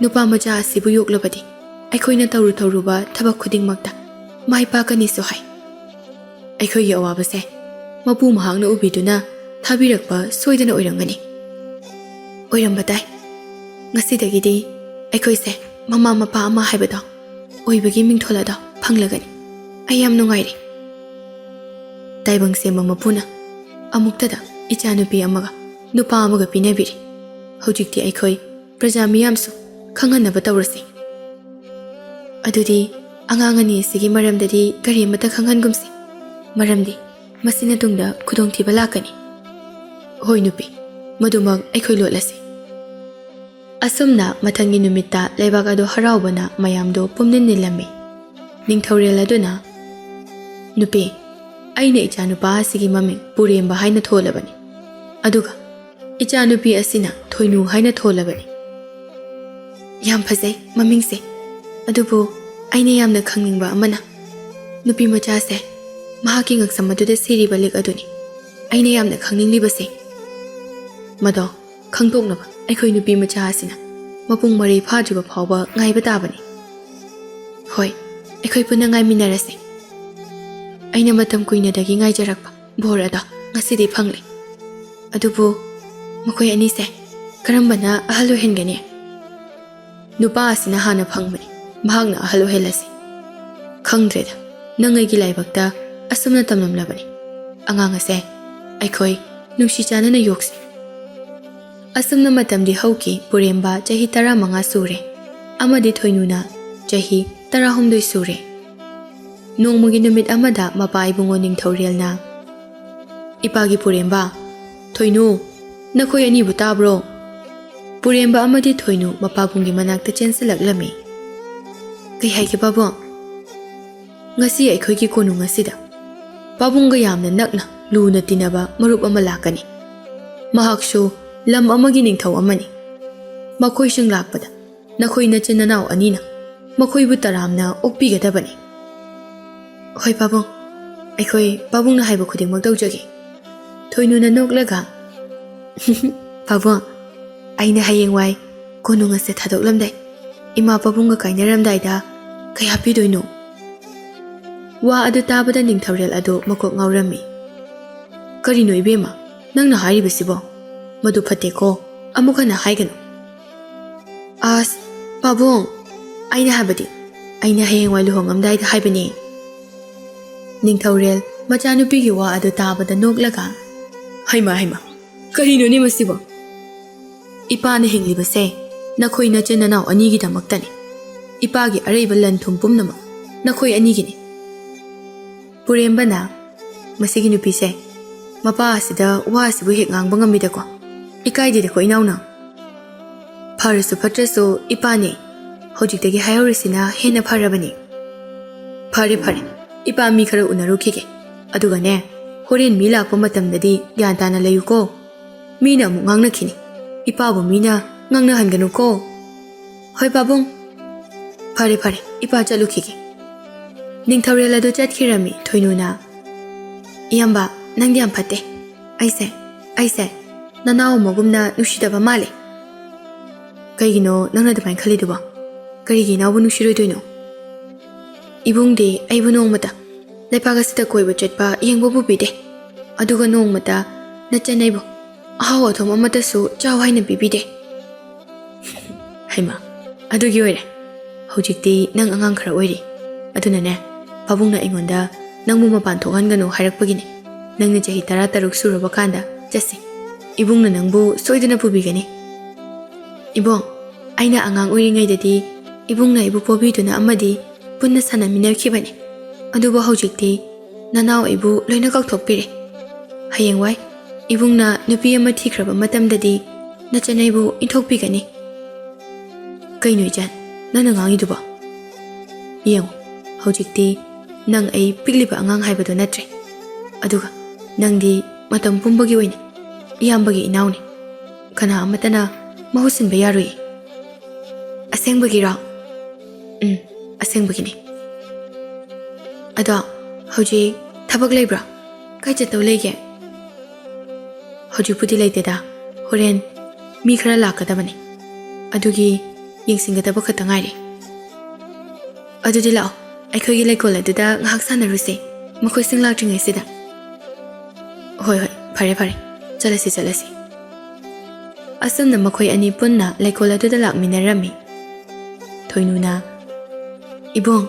ꯅꯨꯄꯥ ꯃꯆꯥ ꯑꯁꯤꯕꯨ ꯌꯣꯛꯂꯕꯗꯤ ꯑꯩꯈꯣꯏꯅ ꯇꯧꯔꯨ ꯇꯧꯔꯨꯕ ꯊꯕꯛ ꯈꯨꯗꯤꯡꯃꯛꯇ ꯃꯥꯏ ꯄꯥꯛꯀꯅꯤꯁꯨ ꯍꯥꯏ꯫ ꯑꯩꯈꯣꯏꯒꯤ ꯑꯋꯥꯕꯁꯦ ꯃꯄꯨ ꯃꯍꯥꯛꯅ ꯎꯕꯤꯗꯨꯅ ꯊꯥꯕꯤꯔꯛꯄ ꯁꯣꯏꯗꯅ ꯑꯣꯏꯔꯝꯒꯅꯤ꯫ ꯑꯣꯏꯔꯝꯕ ꯇꯥꯏ꯫ ꯉꯁꯤꯗꯒꯤꯗꯤ ꯑꯩꯈꯣꯏꯁꯦ ꯃꯃꯥ ꯃꯄꯥ ꯑꯃ ꯍꯥꯏꯕꯗꯣ ꯑꯣꯏꯕꯒꯤ ꯃꯤꯡꯊꯣꯜ ꯑꯗꯣ ꯐꯪꯂꯒꯅꯤ꯫ ꯑꯩ ꯌꯥꯝ ꯅꯨꯡꯉꯥꯏꯔꯦ꯫ ꯇꯥꯏꯕꯪ ꯁꯦꯝꯕ ꯃꯄꯨꯅ ꯑꯃꯨꯛꯇꯗ ꯏꯆꯥꯅꯨꯄꯤ ꯑꯃꯒ ꯅꯨꯄꯥ ꯑꯃꯒ ꯄꯤꯅꯕꯤꯔꯤ꯫ ꯍꯧꯖꯤꯛꯇꯤ ꯑꯩꯈꯣꯏ ꯄ꯭ꯔꯖꯥ ꯃꯤꯌꯥꯝꯁꯨ ꯈꯪꯍꯟꯅꯕ ꯇꯧꯔꯁꯤ꯫ ꯑꯗꯨꯗꯤ ꯑꯉꯥꯡ ꯑꯅꯤ ꯑꯁꯤꯒꯤ ꯃꯔꯝꯗꯗꯤ ꯀꯔꯤꯃꯠꯇ ꯈꯪꯍꯟꯒꯨꯝꯁꯤ, ꯃꯔꯝꯗꯤ ꯃꯁꯤꯅ ꯇꯨꯡꯗ ꯈꯨꯗꯣꯡꯊꯤꯕ ꯂꯥꯛꯀꯅꯤ꯫ ꯍꯣꯏ ꯅꯨꯄꯤ, ꯃꯗꯨꯃꯛ ꯑꯩꯈꯣꯏ ꯂꯣꯠꯂꯁꯤ꯫ ꯑꯁꯨꯝꯅ ꯃꯊꯪꯒꯤ ꯅꯨꯃꯤꯠꯇ ꯂꯩꯕꯥꯛ ꯑꯗꯨ ꯍꯔꯥꯎꯕꯅ ꯃꯌꯥꯝꯗꯨ ꯄꯨꯝꯅꯤꯟ ꯅꯤꯜꯂꯝꯃꯤ꯫ ꯅꯤꯡꯊꯧꯔꯦꯜ ꯑꯗꯨꯅ, "ꯅꯨꯄꯤ, ꯑꯩꯅ ꯏꯆꯥꯅꯨꯄꯥ ꯑꯁꯤꯒꯤ ꯃꯃꯤꯡ ꯄꯨꯔꯦꯝꯕ ꯍꯥꯏꯅ ꯊꯣꯜꯂꯕꯅꯤ꯫ ꯑꯗꯨꯒ ꯏꯆꯥꯅꯨꯄꯤ ꯑꯁꯤꯅ ꯊꯣꯏꯅꯨ ꯍꯥꯏꯅ ꯊꯣꯜꯂꯕꯅꯤ꯫ ꯌꯥꯝ ꯐꯖꯩ ꯃꯃꯤꯡꯁꯦ꯫ ꯑꯗꯨꯕꯨ ꯑꯩꯅ ꯌꯥꯝꯅ ꯈꯪꯅꯤꯡꯕ ꯑꯃꯅ, ꯅꯨꯄꯤ ꯃꯆꯥꯁꯦ ꯃꯍꯥꯛꯀꯤ ꯉꯛꯁꯝ ꯑꯗꯨꯗ ꯁꯤꯔꯤꯕ ꯂꯤꯛ ꯑꯗꯨꯅꯤ ꯑꯩꯅ ꯌꯥꯝꯅ ꯈꯪꯅꯤꯡꯂꯤꯕꯁꯦ꯫ ꯃꯗꯣ ꯈꯪꯗꯣꯛꯅꯕ ꯑꯩꯈꯣꯏ ꯅꯨꯄꯤ ꯃꯆꯥ ꯑꯁꯤꯅ ꯃꯄꯨꯡ ꯃꯔꯩ ꯐꯥꯗ꯭ꯔꯤꯕ ꯐꯥꯎꯕ ꯉꯥꯏꯕ ꯇꯥꯕꯅꯤ꯫ ꯍꯣꯏ, ꯑꯩꯈꯣꯏ ꯄꯨꯟꯅ ꯉꯥꯏꯃꯤꯟꯅꯔꯁꯤ꯫ ꯑꯩꯅ ꯃꯇꯝ ꯀꯨꯏꯅꯗꯒꯤ ꯉꯥꯏꯖꯔꯛꯄ ꯕꯣꯔ ꯑꯗꯣ ꯉꯁꯤꯗꯤ ꯐꯪꯂꯦ꯫ ꯑꯗꯨꯕꯨ ꯃꯈꯣꯏ ꯑꯅꯤꯁꯦ ꯀꯔꯝꯕꯅ ꯑꯍꯜ ꯑꯣꯏꯍꯟꯒꯅꯤ?" "ꯅꯨꯄꯥ ꯑꯁꯤꯅ ꯍꯥꯟꯅ ꯐꯪꯕꯅꯤ, ꯃꯍꯥꯛꯅ ꯑꯍꯜ ꯑꯣꯏꯍꯜꯂꯁꯤ꯫ ꯈꯪꯗ꯭ꯔꯦꯗ, ꯅꯪ ꯑꯩꯒꯤ ꯂꯥꯏꯕꯛꯇ ꯑꯁꯨꯝꯅ ꯇꯝꯂꯝꯂꯕꯅꯤ꯫ ꯑꯉꯥꯡ ꯑꯁꯦ ꯑꯩꯈꯣꯏ ꯅꯨꯡꯁꯤ ꯆꯥꯟꯅꯅ ꯌꯣꯛꯁꯤ꯫" ꯑꯁꯨꯝꯅ ꯃꯇꯝꯗꯤ ꯍꯧꯈꯤ꯫ ꯄꯨꯔꯦꯝꯕ ꯆꯍꯤ ꯇꯔꯥꯃꯉꯥ ꯁꯨꯔꯦ, ꯑꯃꯗꯤ ꯊꯣꯏꯅꯨꯅ ꯆꯍꯤ ꯇꯔꯥꯍꯨꯝꯗꯣꯏ ꯁꯨꯔꯦ꯫ ꯅꯣꯡꯃꯒꯤ ꯅꯨꯃꯤꯠ ꯑꯃꯗ ꯃꯄꯥ ꯏꯕꯨꯡꯉꯣ ꯅꯤꯡꯊꯧꯔꯦꯜꯅ, "ꯏꯄꯥꯒꯤ ꯄꯨꯔꯦꯝꯕ, ꯊꯣꯏꯅꯨ, ꯅꯈꯣꯏ ꯑꯅꯤꯕꯨ ꯇꯥꯕ꯭ꯔꯣ?" ꯄꯨꯔꯦꯝꯕ ꯑꯃꯗꯤ ꯊꯣꯏꯅꯨ ꯃꯄꯥꯕꯨꯡꯒꯤ ꯃꯅꯥꯛꯇ ꯆꯦꯟꯁꯤꯜꯂꯛꯂꯝꯃꯤ꯫ "ꯀꯩ ꯍꯥꯏꯒꯦ ꯄꯥꯕꯨꯡ?" "ꯉꯁꯤ ꯑꯩꯈꯣꯏꯒꯤ ꯀꯣꯅꯨꯡ ꯑꯁꯤꯗ ꯄꯥꯕꯨꯡꯒ ꯌꯥꯝꯅ ꯅꯛꯅ ꯂꯨꯅ ꯇꯤꯟꯅꯕ ꯃꯔꯨꯞ ꯑꯃ ꯂꯥꯛꯀꯅꯤ꯫ ꯃꯍꯥꯛꯁꯨ ꯂꯝ ꯑꯃꯒꯤ ꯅꯤꯡꯊꯧ ꯑꯃꯅꯤ꯫ ꯃꯈꯣꯏꯁꯤꯡ ꯂꯥꯛꯄꯗ ꯅꯈꯣꯏ ꯅꯆꯤꯟ ꯅꯅꯥꯎ ꯑꯅꯤꯅ ꯃꯈꯣꯏꯕꯨ ꯇꯔꯥꯝꯅ ꯑꯣꯛꯄꯤꯒꯗꯕꯅꯤ꯫" "ꯍꯣꯏ ꯄꯥꯕꯨꯡ, ꯑꯩꯈꯣꯏ ꯄꯥꯕꯨꯡꯅ ꯍꯥꯏꯕ ꯈꯨꯗꯤꯡꯃꯛ ꯇꯧꯖꯒꯦ꯫" ꯊꯣꯏꯅꯨꯅ ꯅꯣꯛꯂꯒ, "ꯄꯥꯕꯨꯡ, ꯑꯩꯅ ꯍꯌꯦꯡꯋꯥꯏ ꯀꯣꯅꯨꯡ ꯑꯁꯦ ꯊꯥꯗꯣꯛꯂꯝꯗꯥꯏ ꯏꯃꯥ ꯄꯥꯕꯨꯡꯒ ꯀꯥꯏꯅꯔꯝꯗꯥꯏꯗ ꯀꯌꯥ ꯄꯤꯗꯣꯏꯅꯣ?" ꯋꯥ ꯑꯗꯨ ꯇꯥꯕꯗ ꯅꯤꯡꯊꯧꯔꯦꯜ ꯑꯗꯨ ꯃꯀꯣꯛ ꯉꯥꯎꯔꯝꯃꯤ꯫ "ꯀꯔꯤꯅꯣ ꯏꯕꯦꯝꯃ, ꯅꯪꯅ ꯍꯥꯏꯔꯤꯕꯁꯤꯕꯣ? ꯃꯗꯨ ꯐꯠꯇꯦꯀꯣ, ꯑꯃꯨꯛ ꯍꯟꯅ ꯍꯥꯏꯒꯅꯨ꯫" "ꯑꯁ, ꯄꯥꯕꯨꯡ, ꯑꯩꯅ ꯍꯥꯏꯕꯗꯤ, ꯑꯩꯅ ꯍꯌꯦꯡꯋꯥꯏ ꯂꯨꯍꯣꯡꯉꯝꯗꯥꯏꯗ ꯍꯥꯏꯕꯅꯦ꯫" ꯅꯤꯡꯊꯧꯔꯦꯜ ꯃꯆꯥꯅꯨꯄꯤꯒꯤ ꯋꯥ ꯑꯗꯨ ꯇꯥꯕꯗ ꯅꯣꯛꯂꯒ, "ꯍꯩꯃꯥ, ꯍꯩꯃꯥ, ꯀꯔꯤꯅꯣꯅꯦ ꯃꯁꯤꯕꯣ? ꯏꯄꯥꯅ ꯍꯤꯡꯂꯤꯕꯁꯦ ꯅꯈꯣꯏ ꯅꯆꯤꯟ ꯅꯅꯥꯎ ꯑꯅꯤꯒꯤꯗꯃꯛꯇꯅꯤ꯫ ꯏꯄꯥꯒꯤ ꯑꯔꯩꯕ ꯂꯟ ꯊꯨꯝ ꯄꯨꯝꯅꯃꯛ ꯅꯈꯣꯏ ꯑꯅꯤꯒꯤꯅꯤ꯫" ꯄꯨꯔꯦꯝꯕꯅ, "ꯃꯁꯤꯒꯤ ꯅꯨꯄꯤꯁꯦ, ꯃꯄꯥ ꯑꯁꯤꯗ ꯋꯥ ꯑꯁꯤꯕꯨ ꯍꯦꯛ ꯉꯥꯡꯕ ꯉꯝꯃꯤꯗꯀꯣ꯫ ꯏꯀꯥꯏꯗꯦꯗꯀꯣ, ꯏꯅꯥꯎꯅ꯫ ꯐꯔꯁꯨ ꯐꯠꯇ꯭ꯔꯁꯨ ꯏꯄꯥꯅꯦ꯫ ꯍꯧꯖꯤꯛꯇꯒꯤ ꯍꯥꯏꯍꯧꯔꯤꯁꯤꯅ ꯍꯦꯟꯅ ꯐꯔꯕꯅꯤ꯫ ꯐꯔꯦ, ꯐꯔꯦ, ꯏꯄꯥ ꯃꯤ ꯈꯔ ꯎꯅꯔꯨꯈꯤꯒꯦ꯫ ꯑꯗꯨꯒꯅꯦ, ꯍꯣꯔꯦꯟ ꯃꯤ ꯂꯥꯛꯄ ꯃꯇꯝꯗꯗꯤ ꯒ꯭ꯌꯥꯟ ꯇꯥꯅ ꯂꯩꯌꯨꯀꯣ꯫ ꯃꯤꯅ ꯑꯃꯨꯛ ꯉꯥꯡꯅꯈꯤꯅꯤ꯫ ꯏꯄꯥꯕꯨ ꯃꯤꯅ ꯉꯥꯡꯅꯍꯟꯒꯅꯨꯀꯣ꯫" "ꯍꯣꯏ ꯄꯥꯕꯨꯡ꯫ ꯐꯔꯦ, ꯐꯔꯦ, ꯏꯄꯥ ꯆꯠꯂꯨꯈꯤꯒꯦ꯫" ꯅꯤꯡꯊꯧꯔꯦꯜ ꯑꯗꯨ ꯆꯠꯈꯤꯔꯝꯃꯤ ꯊꯣꯏꯅꯨꯅ꯫ "ꯏꯌꯥꯝꯕ, ꯅꯪꯗꯤ ꯌꯥꯝ ꯐꯠꯇꯦ꯫ ꯑꯩꯁꯦ, ꯑꯩꯁꯦ ꯅꯅꯥꯎ ꯑꯃꯒꯨꯝꯅ ꯅꯨꯡꯁꯤꯗꯕ ꯃꯥꯜꯂꯦ꯫" "ꯀꯩꯒꯤꯅꯣ ꯅꯪꯅ ꯑꯗꯨꯃꯥꯏꯅ ꯈꯜꯂꯤꯗꯨꯕꯣ? ꯀꯔꯤꯒꯤ ꯏꯅꯥꯎꯕꯨ ꯅꯨꯡꯁꯤꯔꯣꯏꯗꯣꯏꯅꯣ? ꯏꯕꯨꯡꯗꯤ ꯑꯩꯕꯨ ꯅꯣꯡꯃꯇ ꯂꯩꯄꯥꯛ ꯑꯁꯤꯗ ꯀꯣꯏꯕ ꯆꯠꯄ ꯌꯦꯡꯕꯕꯨ ꯄꯤꯗꯦ꯫ ꯑꯗꯨꯒ ꯅꯣꯡꯃꯇ ꯅꯆꯟ ꯑꯩꯕꯨ ꯑꯍꯥꯎ ꯑꯊꯨꯝ ꯑꯃꯠꯇꯁꯨ ꯆꯥꯎ ꯍꯥꯏꯅ ꯄꯤꯕꯤꯗꯦ꯫" "ꯍꯩꯃꯥ, ꯑꯗꯨꯒꯤ ꯑꯣꯏꯔꯦ꯫ ꯍꯧꯖꯤꯛꯇꯤ ꯅꯪ ꯑꯉꯥꯡ ꯈꯔ ꯑꯣꯏꯔꯤ꯫ ꯑꯗꯨꯅꯅꯦ, ꯄꯥꯕꯨꯡꯅ ꯑꯩꯉꯣꯟꯗ ꯅꯪꯕꯨ ꯃꯄꯥꯟ ꯊꯣꯛꯍꯟꯒꯅꯨ ꯍꯥꯏꯔꯛꯄꯒꯤꯅꯦ꯫ ꯅꯪꯅ ꯆꯍꯤ ꯇꯔꯥ ꯇꯔꯨꯛ ꯁꯨꯔꯕ ꯀꯥꯟꯗ ꯆꯠꯁꯤ꯫ ꯏꯕꯨꯡꯅ ꯅꯪꯕꯨ ꯁꯣꯏꯗꯅ ꯄꯨꯕꯤꯒꯅꯤ꯫" "ꯏꯕꯨꯡ, ꯑꯩꯅ ꯑꯉꯥꯡ ꯑꯣꯏꯔꯤꯉꯩꯗꯗꯤ ꯏꯕꯨꯡꯅ ꯑꯩꯕꯨ ꯄꯣꯕꯤꯗꯨꯅ ꯑꯃꯗꯤ ꯄꯨꯟꯅ ꯁꯥꯟꯅꯃꯤꯟꯅꯈꯤꯕꯅꯤ꯫ ꯑꯗꯨꯕꯨ ꯍꯧꯖꯤꯛꯇꯤ ꯅꯅꯥꯎ ꯑꯩꯕꯨ ꯂꯣꯏꯅ ꯀꯥꯎꯊꯣꯛꯄꯤꯔꯦ꯫ ꯍꯌꯦꯡꯋꯥꯏ ꯏꯕꯨꯡꯅ ꯅꯨꯄꯤ ꯑꯃ ꯊꯤꯈ꯭ꯔꯕ ꯃꯇꯝꯗꯗꯤ ꯅꯆꯟ ꯑꯩꯕꯨ ꯏꯟꯊꯣꯛꯄꯤꯒꯅꯤ꯫" "ꯀꯩꯅꯣ ꯏꯆꯟ, ꯅꯪꯅ ꯉꯥꯡꯉꯤꯗꯨꯕꯣ? ꯌꯦꯡꯉꯨ, ꯍꯧꯖꯤꯛꯇꯤ ꯅꯪ ꯑꯩ ꯄꯤꯛꯂꯤꯕ ꯑꯉꯥꯡ ꯍꯥꯏꯕꯗꯨ ꯅꯠꯇ꯭ꯔꯦ꯫ ꯑꯗꯨꯒ ꯅꯪꯗꯤ ꯃꯇꯝ ꯄꯨꯝꯕꯒꯤ ꯑꯣꯏꯅ ꯏꯌꯥꯝꯕꯒꯤ ꯏꯅꯥꯎꯅꯤ꯫ ꯀꯅꯥ ꯑꯃꯠꯇꯅ ꯃꯍꯨꯠ ꯁꯤꯟꯕ ꯌꯥꯔꯣꯏ꯫" "ꯑꯁꯦꯡꯕꯒꯤꯔꯣ?" "ꯎꯝ, ꯑꯁꯦꯡꯕꯒꯤꯅꯤ꯫ ꯑꯗꯣ ꯍꯧꯖꯤꯛ ꯊꯕꯛ ꯂꯩꯕ꯭ꯔꯣ? ꯀꯥꯏ ꯆꯠꯇꯧ ꯂꯩꯒꯦ?" "ꯍꯧꯖꯤꯛꯄꯨꯗꯤ ꯂꯩꯇꯦꯗ꯫ ꯍꯣꯔꯦꯟ ꯃꯤ ꯈꯔ ꯂꯥꯛꯀꯗꯕꯅꯤ꯫ ꯑꯗꯨꯒꯤ ꯌꯦꯡꯁꯤꯟꯒꯗꯕ ꯈꯛꯇ ꯉꯥꯏꯔꯦ꯫" "ꯑꯗꯨꯗꯤ ꯂꯥꯛꯑꯣ, ꯑꯩꯈꯣꯏꯒꯤ ꯂꯩꯀꯣꯜ ꯑꯗꯨꯗ ꯉꯥꯏꯍꯥꯛ ꯁꯥꯟꯅꯔꯨꯁꯦ, ꯃꯈꯣꯏꯁꯤꯡ ꯂꯥꯛꯇ꯭ꯔꯤꯉꯩꯁꯤꯗ꯫ ꯍꯣꯏ, ꯍꯣꯏ, ꯐꯔꯦ, ꯐꯔꯦ, ꯆꯠꯂꯁꯤ, ꯆꯠꯂꯁꯤ꯫ ꯑꯁꯨꯝꯅ ꯃꯈꯣꯏ ꯑꯅꯤ ꯄꯨꯟꯅ ꯂꯩꯀꯣꯜ ꯑꯗꯨꯗ ꯂꯥꯛꯃꯤꯟꯅꯔꯝꯃꯤ꯫ ꯊꯣꯏꯅꯨꯅ, "ꯏꯕꯨꯡ,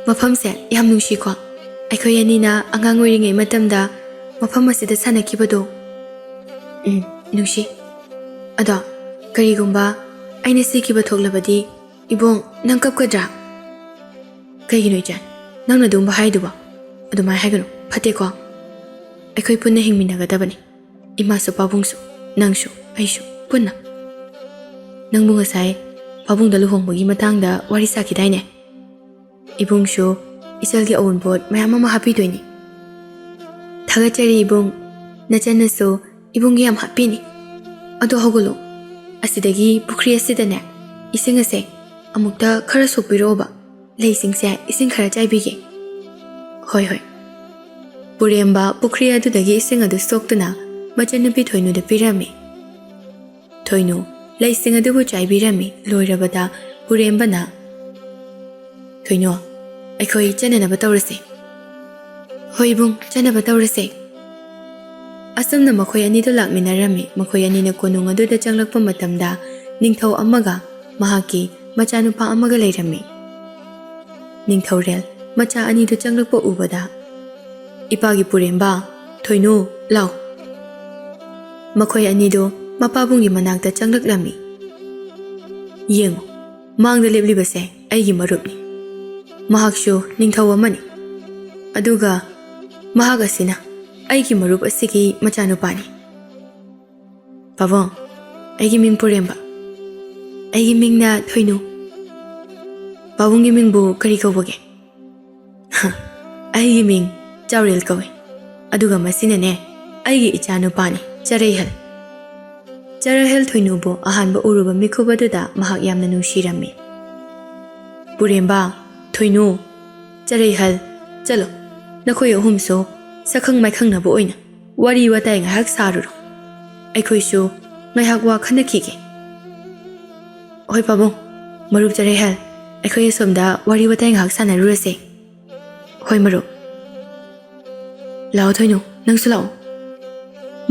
ꯃꯐꯝꯁꯦ ꯌꯥꯝ ꯅꯨꯡꯁꯤꯀꯣ? ꯑꯩꯈꯣꯏ ꯑꯅꯤꯅ ꯑꯉꯥꯡ ꯑꯣꯏꯔꯤꯉꯩ ꯃꯇꯝꯗ ꯃꯐꯝ ꯑꯁꯤꯗ ꯁꯥꯟꯅꯈꯤꯕꯗꯣ?" "ꯎꯝ, ꯅꯨꯡꯁꯤ꯫ ꯑꯗꯣ ꯀꯔꯤꯒꯨꯝꯕ ꯑꯩꯅ ꯁꯤꯈꯤꯕ ꯊꯣꯛꯂꯕꯗꯤ, ꯏꯕꯨꯡ, ꯅꯪ ꯀꯞꯀꯗ꯭ꯔꯥ?" "ꯀꯩꯒꯤꯅꯣ ꯏꯆꯦ? ꯅꯪꯅ ꯑꯗꯨꯒꯨꯝꯕ ꯍꯥꯏꯗꯨꯕꯣ? ꯑꯗꯨꯃꯥꯏꯅ ꯍꯥꯏꯒꯅꯨ, ꯐꯠꯇꯦꯀꯣ? ꯑꯩꯈꯣꯏ ꯄꯨꯟꯅ ꯍꯤꯡꯃꯤꯟꯅꯒꯗꯕꯅꯤ, ꯏꯃꯥꯁꯨ, ꯄꯥꯕꯨꯡꯁꯨ, ꯅꯪꯁꯨ, ꯑꯩꯁꯨ, ꯄꯨꯟꯅ꯫ ꯅꯪꯕꯨ ꯉꯁꯥꯏ ꯄꯥꯕꯨꯡꯗ ꯂꯨꯍꯣꯡꯕꯒꯤ ꯃꯇꯥꯡꯗ ꯋꯥꯔꯤ ꯁꯥꯈꯤꯗꯥꯏꯅꯦ? ꯏꯕꯨꯡꯁꯨ ꯏꯆꯜꯒꯤ ꯑꯎꯟꯄꯣꯠ ꯃꯌꯥꯝ ꯑꯃ ꯍꯥꯞꯄꯤꯗꯣꯏꯅꯤ꯫" "ꯊꯥꯒꯠꯆꯔꯤ ꯏꯕꯨꯡ, ꯅꯆꯟꯅꯁꯨ ꯏꯕꯨꯡꯒꯤ ꯌꯥꯝ ꯍꯥꯞꯄꯤꯅꯤ꯫ ꯑꯗꯣ ꯍꯧꯒꯠꯂꯣ, ꯑꯁꯤꯗꯒꯤ ꯄꯨꯈ꯭ꯔꯤ ꯑꯁꯤꯗꯅꯦ, ꯏꯁꯤꯡ ꯑꯁꯦ ꯑꯃꯨꯛꯇ ꯈꯔ ꯁꯣꯛꯄꯤꯔꯛꯑꯣꯕ, ꯂꯩꯁꯤꯡꯁꯦ ꯏꯁꯤꯡ ꯈꯔ ꯆꯥꯏꯕꯤꯒꯦ꯫" "ꯍꯣꯏ, ꯍꯣꯏ꯫" ꯄꯨꯔꯦꯝꯕ ꯄꯨꯈ꯭ꯔꯤ ꯑꯗꯨꯗꯒꯤ ꯏꯁꯤꯡ ꯑꯗꯨ ꯁꯣꯛꯇꯨꯅ ꯃꯆꯟꯅꯨꯄꯤ ꯊꯣꯏꯅꯨꯗ ꯄꯤꯔꯝꯃꯤ꯫ ꯊꯣꯏꯅꯨ ꯂꯩꯁꯤꯡ ꯑꯗꯨꯕꯨ ꯆꯥꯏꯕꯤꯔꯝꯃꯤ꯫ ꯂꯣꯏꯔꯕꯗ ꯄꯨꯔꯦꯝꯕꯅ, "ꯊꯣꯏꯅꯨ, ꯑꯩꯈꯣꯏ ꯆꯠꯅꯅꯕ ꯇꯧꯔꯁꯦ꯫" "ꯍꯣꯏ ꯏꯕꯨꯡ, ꯆꯠꯅꯕ ꯇꯧꯔꯁꯦ꯫" ꯑꯁꯨꯝꯅ ꯃꯈꯣꯏ ꯑꯅꯤꯗꯨ ꯂꯥꯛꯃꯤꯟꯅꯔꯝꯃꯤ꯫ ꯃꯈꯣꯏ ꯑꯅꯤꯅ ꯀꯣꯅꯨꯡ ꯑꯗꯨꯗ ꯆꯪꯂꯛꯄ ꯃꯇꯝꯗ ꯅꯤꯡꯊꯧ ꯑꯃꯒ ꯃꯍꯥꯛꯀꯤ ꯃꯆꯥꯅꯨꯄꯥ ꯑꯃꯒ ꯂꯩꯔꯝꯃꯤ꯫ ꯅꯤꯡꯊꯧꯔꯦꯜ ꯃꯆꯥ ꯑꯅꯤꯗꯨ ꯆꯪꯂꯛꯄ ꯎꯕꯗ, "ꯏꯄꯥꯒꯤ ꯄꯨꯔꯦꯝꯕ, ꯊꯣꯏꯅꯨ, ꯂꯥꯎ꯫" ꯃꯈꯣꯏ ꯑꯅꯤꯗꯨ ꯃꯄꯥꯕꯨꯡꯒꯤ ꯃꯅꯥꯛꯇ ꯆꯪꯂꯛꯂꯝꯃꯤ꯫ "ꯌꯦꯡꯉꯨ, ꯃꯥꯡꯗ ꯂꯦꯞꯂꯤꯕꯁꯦ ꯑꯩꯒꯤ ꯃꯔꯨꯞꯅꯤ꯫ ꯃꯍꯥꯛꯁꯨ ꯅꯤꯡꯊꯧ ꯑꯃꯅꯤ꯫ ꯑꯗꯨꯒ ꯃꯍꯥꯛ ꯑꯁꯤꯅ ꯑꯩꯒꯤ ꯃꯔꯨꯞ ꯑꯁꯤꯒꯤ ꯃꯆꯥꯅꯨꯄꯥꯅꯤ꯫" "ꯄꯥꯕꯨꯡ, ꯑꯩꯒꯤ ꯃꯤꯡ ꯄꯨꯔꯦꯝꯕ꯫" "ꯑꯩꯒꯤ ꯃꯤꯡꯅ ꯊꯣꯏꯅꯨ꯫" "ꯄꯥꯕꯨꯡꯒꯤ ꯃꯤꯡꯕꯨ ꯀꯔꯤ ꯀꯧꯕꯒꯦ?" "ꯍ, ꯑꯩꯒꯤ ꯃꯤꯡ ꯆꯥꯎꯔꯦꯜ ꯀꯧꯏ꯫ ꯑꯗꯨꯒ ꯃꯁꯤꯅꯅꯦ, ꯑꯩꯒꯤ ꯏꯆꯥ ꯅꯨꯄꯥꯅꯤ, ꯆꯔꯩꯍꯜ꯫" ꯆꯔꯩꯍꯜ ꯊꯣꯏꯅꯨꯕꯨ ꯑꯍꯥꯟꯕ ꯎꯔꯨꯕ ꯃꯤꯀꯨꯞ ꯑꯗꯨꯗ ꯃꯍꯥꯛ ꯌꯥꯝꯅ ꯅꯨꯡꯁꯤꯔꯝꯃꯤ꯫ "ꯄꯨꯔꯦꯝꯕ, ꯊꯣꯏꯅꯨ, ꯆꯔꯩꯍꯜ, ꯆꯠꯂꯣ, ꯅꯈꯣꯏ ꯑꯍꯨꯝꯁꯨ ꯁꯛꯈꯪ ꯃꯥꯏꯈꯪꯅꯕ ꯑꯣꯏꯅ ꯋꯥꯔꯤ ꯋꯥꯇꯥꯏ ꯉꯥꯏꯍꯥꯛ ꯁꯥꯔꯨꯔꯣ꯫ ꯑꯩꯈꯣꯏꯁꯨ ꯉꯥꯏꯍꯥꯛ ꯋꯥ ꯈꯟꯅꯈꯤꯒꯦ꯫" "ꯍꯣꯏ ꯄꯥꯕꯨꯡ, ꯃꯔꯨꯞ ꯆꯔꯩꯍꯜ, ꯑꯩꯈꯣꯏ ꯑꯁꯣꯝꯗ ꯋꯥꯔꯤ ꯋꯥꯇꯥꯏ ꯉꯥꯏꯍꯥꯛ ꯁꯥꯟꯅꯔꯨꯔꯁꯦ꯫ "ꯍꯣꯏ ꯃꯔꯨꯞ꯫ ꯂꯥꯛꯑꯣ ꯊꯣꯏꯅꯨ, ꯅꯪꯁꯨ ꯂꯥꯛꯑꯣ꯫"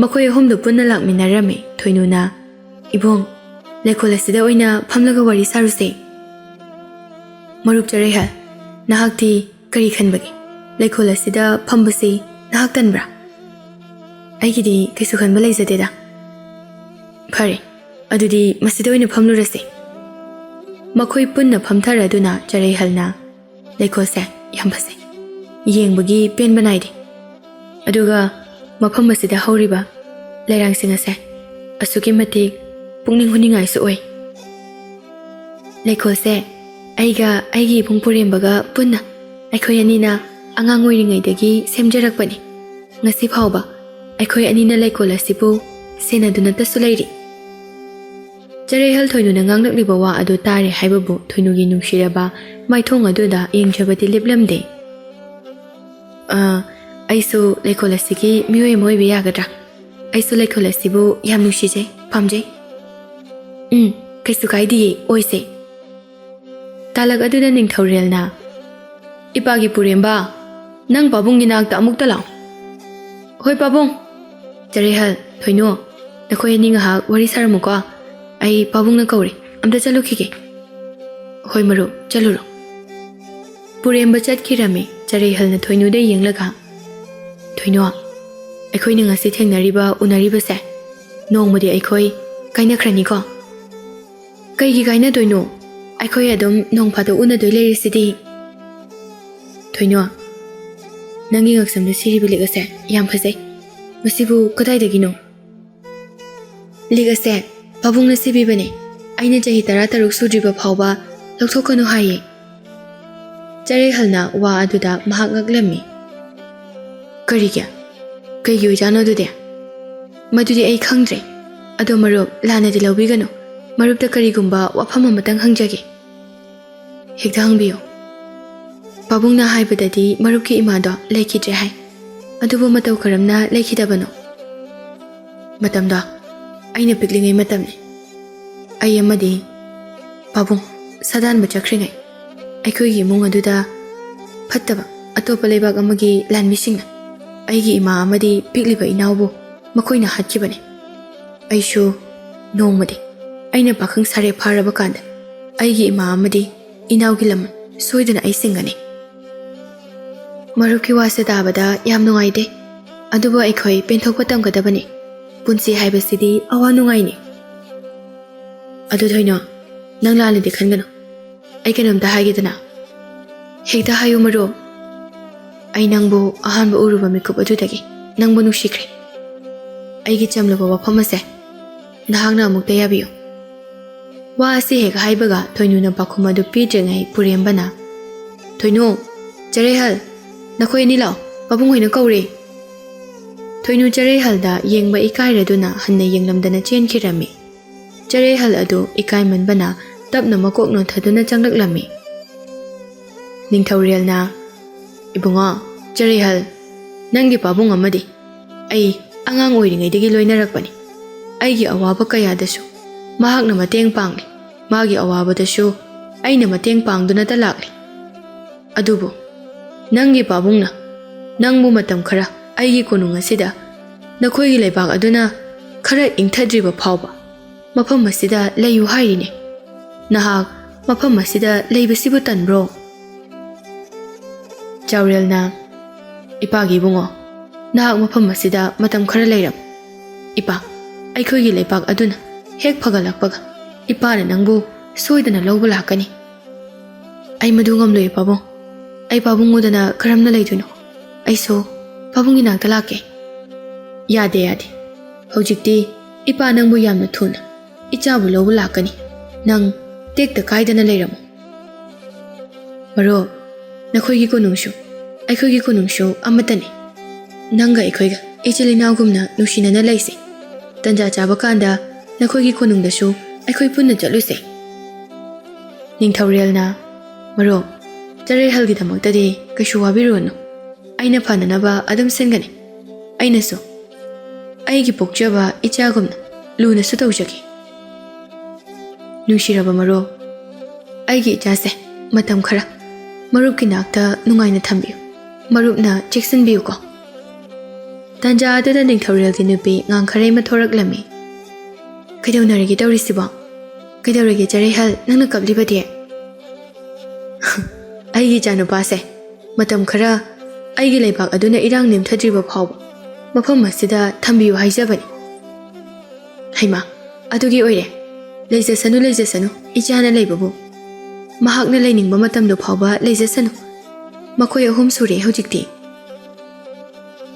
ꯃꯈꯣꯏ ꯑꯍꯨꯝꯗꯨ ꯄꯨꯟꯅ ꯂꯥꯛꯃꯤꯟꯅꯔꯝꯃꯤ꯫ ꯊꯣꯏꯅꯨꯅ, "ꯏꯕꯨꯡ, ꯂꯩꯀꯣꯜ ꯑꯁꯤꯗ ꯑꯣꯏꯅ ꯐꯝꯂꯒ ꯋꯥꯔꯤ ꯁꯥꯔꯨꯁꯦ꯫" "ꯃꯔꯨꯞ ꯆꯔꯩꯍꯜ, ꯅꯍꯥꯛꯇꯤ ꯀꯔꯤ ꯈꯟꯕꯒꯦ? ꯂꯩꯀꯣꯜ ꯑꯁꯤꯗ ꯐꯝꯕꯁꯤ ꯅꯍꯥꯛ ꯇꯟꯕ꯭ꯔꯥ?" "ꯑꯩꯒꯤꯗꯤ ꯀꯩꯁꯨ ꯈꯟꯕ ꯂꯩꯖꯗꯦꯗ꯫" "ꯐꯔꯦ, ꯑꯗꯨꯗꯤ ꯃꯁꯤꯗ ꯑꯣꯏꯅ ꯐꯝꯂꯨꯔꯁꯦ꯫" ꯃꯈꯣꯏ ꯄꯨꯟꯅ ꯐꯝꯊꯔꯗꯨꯅ ꯆꯔꯩꯍꯜꯅ, "ꯂꯩꯀꯣꯜꯁꯦ ꯌꯥꯝ ꯐꯖꯩ, ꯌꯦꯡꯕꯒꯤ ꯄꯦꯟꯕ ꯅꯥꯏꯗꯦ꯫ ꯑꯗꯨꯒ ꯃꯐꯝ ꯑꯁꯤꯗ ꯍꯧꯔꯤꯕ ꯂꯩꯔꯥꯡꯁꯤꯡ ꯑꯁꯦ ꯑꯁꯨꯛꯀꯤ ꯃꯇꯤꯛ ꯄꯨꯛꯅꯤꯡ ꯍꯨꯅꯤꯡꯉꯥꯏꯁꯨ ꯑꯣꯏ꯫ ꯂꯩꯀꯣꯜꯁꯦ ꯑꯩꯒ ꯑꯩꯒꯤ ꯏꯕꯨꯡ ꯄꯨꯔꯦꯝꯕꯒ ꯄꯨꯟꯅ ꯑꯩꯈꯣꯏ ꯑꯅꯤꯅ ꯑꯉꯥꯡ ꯑꯣꯏꯔꯤꯉꯩꯗꯒꯤ ꯁꯦꯝꯖꯔꯛꯄꯅꯤ꯫ ꯉꯁꯤ ꯐꯥꯎꯕ ꯑꯩꯈꯣꯏ ꯑꯅꯤꯅ ꯂꯩꯀꯣꯜ ꯑꯁꯤꯕꯨ ꯁꯦꯟꯅꯗꯨꯅꯇꯁꯨ ꯂꯩꯔꯤ꯫" ꯆꯔꯩꯍꯜ ꯊꯣꯏꯅꯨꯅ ꯉꯥꯡꯂꯛꯂꯤꯕ ꯋꯥ ꯑꯗꯨ ꯇꯥꯔꯦ ꯍꯥꯏꯕꯕꯨ ꯊꯣꯏꯅꯨꯒꯤ ꯅꯨꯡꯁꯤꯔꯕ ꯃꯥꯏꯊꯣꯡ ꯑꯗꯨꯗ ꯌꯦꯡꯖꯕꯗꯤ ꯂꯦꯞꯂꯝꯗꯦ꯫ "ꯑ, ꯑꯩꯁꯨ ꯂꯩꯀꯣꯜ ꯑꯁꯤꯒꯤ ꯃꯤꯑꯣꯏ ꯑꯃ ꯑꯣꯏꯕ ꯌꯥꯒꯗ꯭ꯔꯥ? ꯑꯩꯁꯨ ꯂꯩꯀꯣꯜ ꯑꯁꯤꯕꯨ ꯌꯥꯝ ꯅꯨꯡꯁꯤꯖꯩ, ꯄꯥꯝꯖꯩ꯫" "ꯎꯝ, ꯀꯩꯁꯨ ꯀꯥꯏꯗꯤꯌꯦ, ꯑꯣꯏꯁꯦ꯫" ꯇꯥꯂꯛ ꯑꯗꯨꯗ ꯅꯤꯡꯊꯧꯔꯦꯜꯅ, "ꯏꯄꯥꯒꯤ ꯄꯨꯔꯦꯝꯕ, ꯅꯪ ꯄꯥꯕꯨꯡꯒꯤ ꯅꯥꯛꯇ ꯑꯃꯨꯛꯇ ꯂꯥꯛꯑꯣ꯫" "ꯍꯣꯏ ꯄꯥꯕꯨꯡ꯫" "ꯆꯔꯩꯍꯜ, ꯊꯣꯏꯅꯨ, ꯅꯈꯣꯏ ꯑꯅꯤ ꯉꯥꯏꯍꯥꯛ ꯋꯥꯔꯤ ꯁꯥꯔꯝꯃꯨꯀꯣ꯫ ꯑꯩ ꯄꯥꯕꯨꯡꯅ ꯀꯧꯔꯦ, ꯑꯝꯇ ꯆꯠꯂꯨꯈꯤꯒꯦ꯫" "ꯍꯣꯏ ꯃꯔꯨꯞ, ꯆꯠꯂꯨꯔꯣ꯫" ꯄꯨꯔꯦꯝꯕ ꯆꯠꯈꯤꯔꯝꯃꯤ꯫ ꯆꯔꯩꯍꯜꯅ ꯊꯣꯏꯅꯨꯗ ꯌꯦꯡꯂꯒ, "ꯊꯣꯏꯅꯨ, ꯑꯩꯈꯣꯏꯅ ꯉꯁꯤ ꯊꯦꯡꯅꯔꯤꯕ ꯎꯅꯔꯤꯕꯁꯦ ꯅꯣꯡꯃꯗꯤ ꯑꯩꯈꯣꯏ ꯀꯥꯏꯅꯈ꯭ꯔꯅꯤꯀꯣ?" "ꯀꯩꯒꯤ ꯀꯥꯏꯅꯗꯣꯏꯅꯣ? ꯑꯩꯈꯣꯏ ꯑꯗꯨꯝ ꯅꯣꯡ ꯐꯥꯗꯣꯛ ꯎꯅꯗꯣꯏ ꯂꯩꯔꯤꯁꯤꯗꯤ꯫" "ꯊꯣꯏꯅꯣ, ꯅꯪꯒꯤ ꯉꯛꯁꯝꯗ ꯁꯤꯔꯤꯕ ꯂꯤꯛ ꯑꯁꯦ ꯌꯥꯝ ꯐꯖꯩ꯫ ꯃꯁꯤꯕꯨ ꯀꯗꯥꯏꯗꯒꯤꯅꯣ?" "ꯂꯤꯛ ꯑꯁꯦ ꯄꯥꯕꯨꯡꯅ ꯁꯤꯕꯤꯕꯅꯦ꯫ ꯑꯩꯅ ꯆꯍꯤ ꯇꯔꯥ ꯇꯔꯨꯛ ꯁꯨꯗ꯭ꯔꯤꯕ ꯐꯥꯎꯕ ꯂꯧꯊꯣꯛꯀꯅꯨ ꯍꯥꯏꯌꯦ꯫" ꯆꯔꯩꯍꯜꯅ ꯋꯥ ꯑꯗꯨꯗ ꯃꯍꯥꯛ ꯉꯛꯂꯝꯃꯤ꯫ "ꯀꯔꯤꯒꯤ? ꯀꯩꯒꯤ ꯑꯣꯏꯖꯥꯠꯅꯣ ꯑꯗꯨꯗꯤ?" "ꯃꯗꯨꯗꯤ ꯑꯩ ꯈꯪꯗ꯭ꯔꯦ꯫ ꯑꯗꯣ ꯃꯔꯨꯞ, ꯂꯥꯟꯅꯗꯤ ꯂꯧꯕꯤꯒꯅꯨ꯫ ꯃꯔꯨꯞꯇ ꯀꯔꯤꯒꯨꯝꯕ ꯋꯥꯐꯝ ꯑꯃꯇꯪ ꯍꯪꯖꯒꯦ꯫" "ꯍꯦꯛꯇ ꯍꯪꯕꯤꯌꯨ꯫" "ꯄꯥꯕꯨꯡꯅ ꯍꯥꯏꯕꯗꯗꯤ ꯃꯔꯨꯞꯀꯤ ꯏꯃꯥꯗꯣ ꯂꯩꯈꯤꯗ꯭ꯔꯦ ꯍꯥꯏ꯫ ꯑꯗꯨꯕꯨ ꯃꯇꯧ ꯀꯔꯝꯅ ꯂꯩꯈꯤꯗꯕꯅꯣ?" "ꯃꯇꯝꯗꯣ ꯑꯩꯅ ꯄꯤꯛꯂꯤꯉꯩ ꯃꯇꯝꯅꯤ꯫ ꯑꯩ ꯑꯃꯗꯤ ꯄꯥꯕꯨꯡ ꯁꯥꯗꯥꯟꯕ ꯆꯠꯈ꯭ꯔꯤꯉꯩ ꯑꯩꯈꯣꯏꯒꯤ ꯏꯃꯨꯡ ꯑꯗꯨꯗ ꯐꯠꯇꯕ ꯑꯇꯣꯞꯄ ꯂꯩꯕꯥꯛ ꯑꯃꯒꯤ ꯂꯥꯟꯃꯤꯁꯤꯡꯅ ꯑꯩꯒꯤ ꯏꯃꯥ ꯑꯃꯗꯤ ꯄꯤꯛꯂꯤꯕ ꯏꯅꯥꯎꯕꯨ ꯃꯈꯣꯏꯅ ꯍꯥꯠꯈꯤꯕꯅꯤ꯫ ꯑꯩꯁꯨ ꯅꯣꯡꯃꯗꯤ ꯑꯩꯅ ꯄꯥꯈꯪ ꯁꯥꯔꯦ ꯐꯥꯔꯕ ꯀꯥꯟꯗ ꯑꯩꯒꯤ ꯏꯃꯥ ꯑꯃꯗꯤ ꯏꯅꯥꯎꯒꯤ ꯂꯃꯟ ꯁꯣꯏꯗꯅ ꯑꯩ ꯁꯤꯡꯒꯅꯤ꯫ ꯃꯔꯨꯞꯀꯤ ꯋꯥꯁꯦ ꯇꯥꯕꯗ ꯌꯥꯝ ꯅꯨꯡꯉꯥꯏꯇꯦ, ꯑꯗꯨꯕꯨ ꯑꯩꯈꯣꯏ ꯄꯦꯟꯊꯣꯛꯄ ꯇꯝꯒꯗꯕꯅꯤ꯫ ꯄꯨꯟꯁꯤ ꯍꯥꯏꯕꯁꯤꯗꯤ ꯑꯋꯥ ꯅꯨꯡꯉꯥꯏꯅꯤ꯫ ꯑꯗꯨ ꯊꯣꯏꯅꯣ, ꯅꯪ ꯂꯥꯜꯂꯦꯗꯤ ꯈꯟꯒꯅꯨ꯫ ꯑꯩ ꯀꯩꯅꯣꯝꯇ ꯍꯥꯏꯒꯦꯗꯅ꯫ ꯍꯦꯛꯇ ꯍꯥꯏꯌꯨ ꯃꯔꯨꯞ꯫ ꯑꯩ ꯅꯪꯕꯨ ꯑꯍꯥꯟꯕ ꯎꯔꯨꯕ ꯃꯤꯀꯨꯞ ꯑꯗꯨꯗꯒꯤ ꯅꯪꯕꯨ ꯅꯨꯡꯁꯤꯈ꯭ꯔꯦ꯫ ꯑꯩꯒꯤ ꯆꯝꯂꯕ ꯋꯥꯐꯝ ꯑꯁꯦ ꯅꯍꯥꯛꯅ ꯑꯃꯨꯛꯇ ꯌꯥꯕꯤꯌꯨ꯫ ꯋꯥ ꯑꯁꯤ ꯍꯦꯛ ꯍꯥꯏꯕꯒ ꯊꯣꯏꯅꯨꯅ ꯄꯥꯎꯈꯨꯝ ꯑꯗꯨ ꯄꯤꯗ꯭ꯔꯤꯉꯩ ꯄꯨꯔꯦꯝꯕꯅ, "ꯊꯣꯏꯅꯨ, ꯆꯔꯩꯍꯜ, ꯅꯈꯣꯏ ꯑꯅꯤ ꯂꯥꯛꯑꯣ, ꯄꯥꯕꯨꯡ ꯍꯣꯏꯅ ꯀꯧꯔꯦ꯫" ꯊꯣꯏꯅꯨ ꯆꯔꯩꯍꯜꯗ ꯌꯦꯡꯕ ꯏꯀꯥꯏꯔꯗꯨꯅ ꯍꯟꯅ ꯌꯦꯡꯂꯝꯗꯅ ꯆꯦꯟꯈꯤꯔꯝꯃꯤ꯫ ꯆꯔꯩꯍꯜ ꯑꯗꯨ ꯏꯀꯥꯏꯃꯟꯕꯅ ꯇꯞꯅ ꯃꯀꯣꯛ ꯅꯣꯟꯊꯗꯨꯅ ꯆꯪꯂꯛꯂꯝꯃꯤ꯫ ꯅꯤꯡꯊꯧꯔꯦꯜꯅ, "ꯏꯕꯨꯡꯉꯣ, ꯆꯔꯩꯍꯜ, ꯅꯪꯒꯤ ꯄꯥꯕꯨꯡ ꯑꯃꯗꯤ ꯑꯩ ꯑꯉꯥꯡ ꯑꯣꯏꯔꯤꯉꯩꯗꯒꯤ ꯂꯣꯏꯅꯔꯛꯄꯅꯤ꯫ ꯑꯩꯒꯤ ꯑꯋꯥꯕ ꯀꯌꯥꯗꯁꯨ ꯃꯍꯥꯛꯅ ꯃꯇꯦꯡ ꯄꯥꯡꯂꯤ꯫ ꯃꯥꯒꯤ ꯑꯋꯥꯕꯗꯁꯨ ꯑꯩꯅ ꯃꯇꯦꯡ ꯄꯥꯡꯗꯨꯅꯇ ꯂꯥꯛꯂꯤ꯫ ꯑꯗꯨꯕꯨ ꯅꯪꯒꯤ ꯄꯥꯕꯨꯡꯅ ꯅꯪꯕꯨ ꯃꯇꯝ ꯈꯔ ꯑꯩꯒꯤ ꯀꯣꯅꯨꯡ ꯑꯁꯤꯗ, ꯅꯈꯣꯏꯒꯤ ꯂꯩꯕꯥꯛ ꯑꯗꯨꯅ ꯈꯔ ꯏꯪꯊꯗ꯭ꯔꯤꯕ ꯐꯥꯎꯕ ꯃꯐꯝ ꯑꯁꯤꯗ ꯂꯩꯌꯨ ꯍꯥꯏꯔꯤꯅꯦ꯫ ꯅꯍꯥꯛ ꯃꯐꯝ ꯑꯁꯤꯗ ꯂꯩꯕꯁꯤꯕꯨ ꯇꯟꯕ꯭ꯔꯣ?" ꯆꯥꯎꯔꯦꯜꯅ, "ꯏꯄꯥꯒꯤ ꯏꯕꯨꯡꯉꯣ, ꯅꯍꯥꯛ ꯃꯐꯝ ꯑꯁꯤꯗ ꯃꯇꯝ ꯈꯔ ꯂꯩꯔꯝ꯫ ꯏꯄꯥ, ꯑꯩꯈꯣꯏꯒꯤ ꯂꯩꯕꯥꯛ ꯑꯗꯨꯅ ꯍꯦꯛ ꯐꯒꯠꯂꯛꯄꯒ ꯏꯄꯥꯅ ꯅꯪꯕꯨ ꯁꯣꯏꯗꯅ ꯂꯧꯕ ꯂꯥꯛꯀꯅꯤ꯫" "ꯑꯩ ꯃꯗꯨ ꯉꯝꯂꯣꯏ ꯄꯥꯕꯨꯡ꯫ ꯑꯩ ꯄꯥꯕꯨꯡ ꯎꯗꯅ ꯀꯔꯝꯅ ꯂꯩꯗꯣꯏꯅꯣ? ꯑꯩꯁꯨ ꯄꯥꯕꯨꯡꯒꯤ ꯅꯥꯛꯇ ꯂꯥꯛꯀꯦ꯫" "ꯌꯥꯗꯦ, ꯌꯥꯗꯦ꯫ ꯍꯧꯖꯤꯛꯇꯤ ꯏꯄꯥ ꯅꯪꯕꯨ ꯌꯥꯝꯅ ꯊꯨꯅ ꯏꯆꯥꯕꯨ ꯂꯧꯕ ꯂꯥꯛꯀꯅꯤ꯫ ꯅꯪ ꯇꯦꯛꯇ ꯀꯥꯏꯗꯅ ꯂꯩꯔꯝꯃꯨ꯫" ꯃꯔꯨꯞ, ꯅꯈꯣꯏꯒꯤ ꯀꯣꯅꯨꯡꯁꯨ ꯑꯩꯈꯣꯏꯒꯤ ꯀꯣꯅꯨꯡꯁꯨ ꯑꯃꯠꯇꯅꯤ꯫ ꯅꯪꯒ ꯑꯩꯈꯣꯏꯒ ꯏꯆꯤꯜ ꯏꯅꯥꯎꯒꯨꯝꯅ ꯅꯨꯡꯁꯤꯅꯅ ꯂꯩꯁꯤ꯫ ꯇꯟꯖꯥ ꯆꯥꯕ ꯀꯥꯟꯗ ꯅꯈꯣꯏꯒꯤ ꯀꯣꯅꯨꯡꯗꯁꯨ ꯑꯩꯈꯣꯏ ꯄꯨꯟꯅ ꯆꯠꯂꯨꯁꯦ꯫ ꯅꯤꯡꯊꯧꯔꯦꯜꯅ, "ꯃꯔꯨꯞ, ꯆꯔꯩꯍꯜꯒꯤꯗꯃꯛꯇꯗꯤ ꯀꯩꯁꯨ ꯋꯥꯕꯤꯔꯨꯔꯅꯨ꯫ ꯑꯩꯅ ꯐꯅꯅꯕ ꯑꯗꯨꯝ ꯁꯤꯟꯒꯅꯤ꯫ ꯑꯩꯅꯁꯨ ꯑꯩꯒꯤ ꯄꯣꯛꯆꯕ ꯏꯆꯥꯒꯨꯝꯅ ꯂꯨꯅꯁꯨ ꯇꯧꯖꯒꯦ꯫" ꯅꯨꯡꯁꯤꯔꯕ ꯃꯔꯨꯞ, ꯑꯩꯒꯤ ꯏꯆꯥꯁꯦ ꯃꯇꯝ ꯈꯔ ꯃꯔꯨꯞꯀꯤ ꯅꯥꯛꯇ ꯅꯨꯡꯉꯥꯏꯅ ꯊꯝꯕꯤꯌꯨ꯫ ꯃꯔꯨꯞꯅ ꯆꯦꯛꯁꯤꯟꯕꯤꯌꯨꯀꯣ꯫ ꯇꯥꯟꯖꯥ ꯑꯗꯨꯗ ꯅꯤꯡꯊꯧꯔꯦꯜꯒꯤ ꯅꯨꯄꯤ ꯉꯥꯡꯈꯔꯩꯃ ꯊꯣꯔꯛꯂꯝꯃꯤ꯫ "ꯀꯩꯗꯧꯅꯔꯒꯦ ꯇꯧꯔꯤꯁꯤꯕꯣ? ꯀꯩꯗꯧꯔꯒꯦ ꯆꯔꯩꯍꯜ, ꯅꯪꯅ ꯀꯞꯂꯤꯕꯗꯤ?" "ꯑꯩꯒꯤ ꯏꯆꯥꯅꯨꯄꯥꯁꯦ ꯃꯇꯝ ꯈꯔ ꯑꯩꯒꯤ ꯂꯩꯕꯥꯛ ꯑꯗꯨꯅ ꯏꯔꯥꯡ ꯅꯦꯝꯊꯗ꯭ꯔꯤꯕ ꯐꯥꯎꯕ ꯃꯐꯝ ꯑꯁꯤꯗ ꯊꯝꯕꯤꯌꯨ ꯍꯥꯏꯖꯕꯅꯤ꯫" "ꯍꯩꯃꯥ, ꯑꯗꯨꯒꯤ ꯑꯣꯏꯔꯦ꯫ ꯂꯩꯖꯁꯅꯨ, ꯂꯩꯖꯁꯅꯨ, ꯏꯆꯥꯅ ꯂꯩꯕꯕꯨ꯫ ꯃꯍꯥꯛꯅ ꯂꯩꯅꯤꯡꯕ ꯃꯇꯝꯗꯨ ꯐꯥꯎꯕ ꯂꯩꯖꯁꯅꯨ꯫ ꯃꯈꯣꯏ ꯑꯍꯨꯝ ꯁꯨꯔꯦ ꯍꯧꯖꯤꯛꯇꯤ꯫"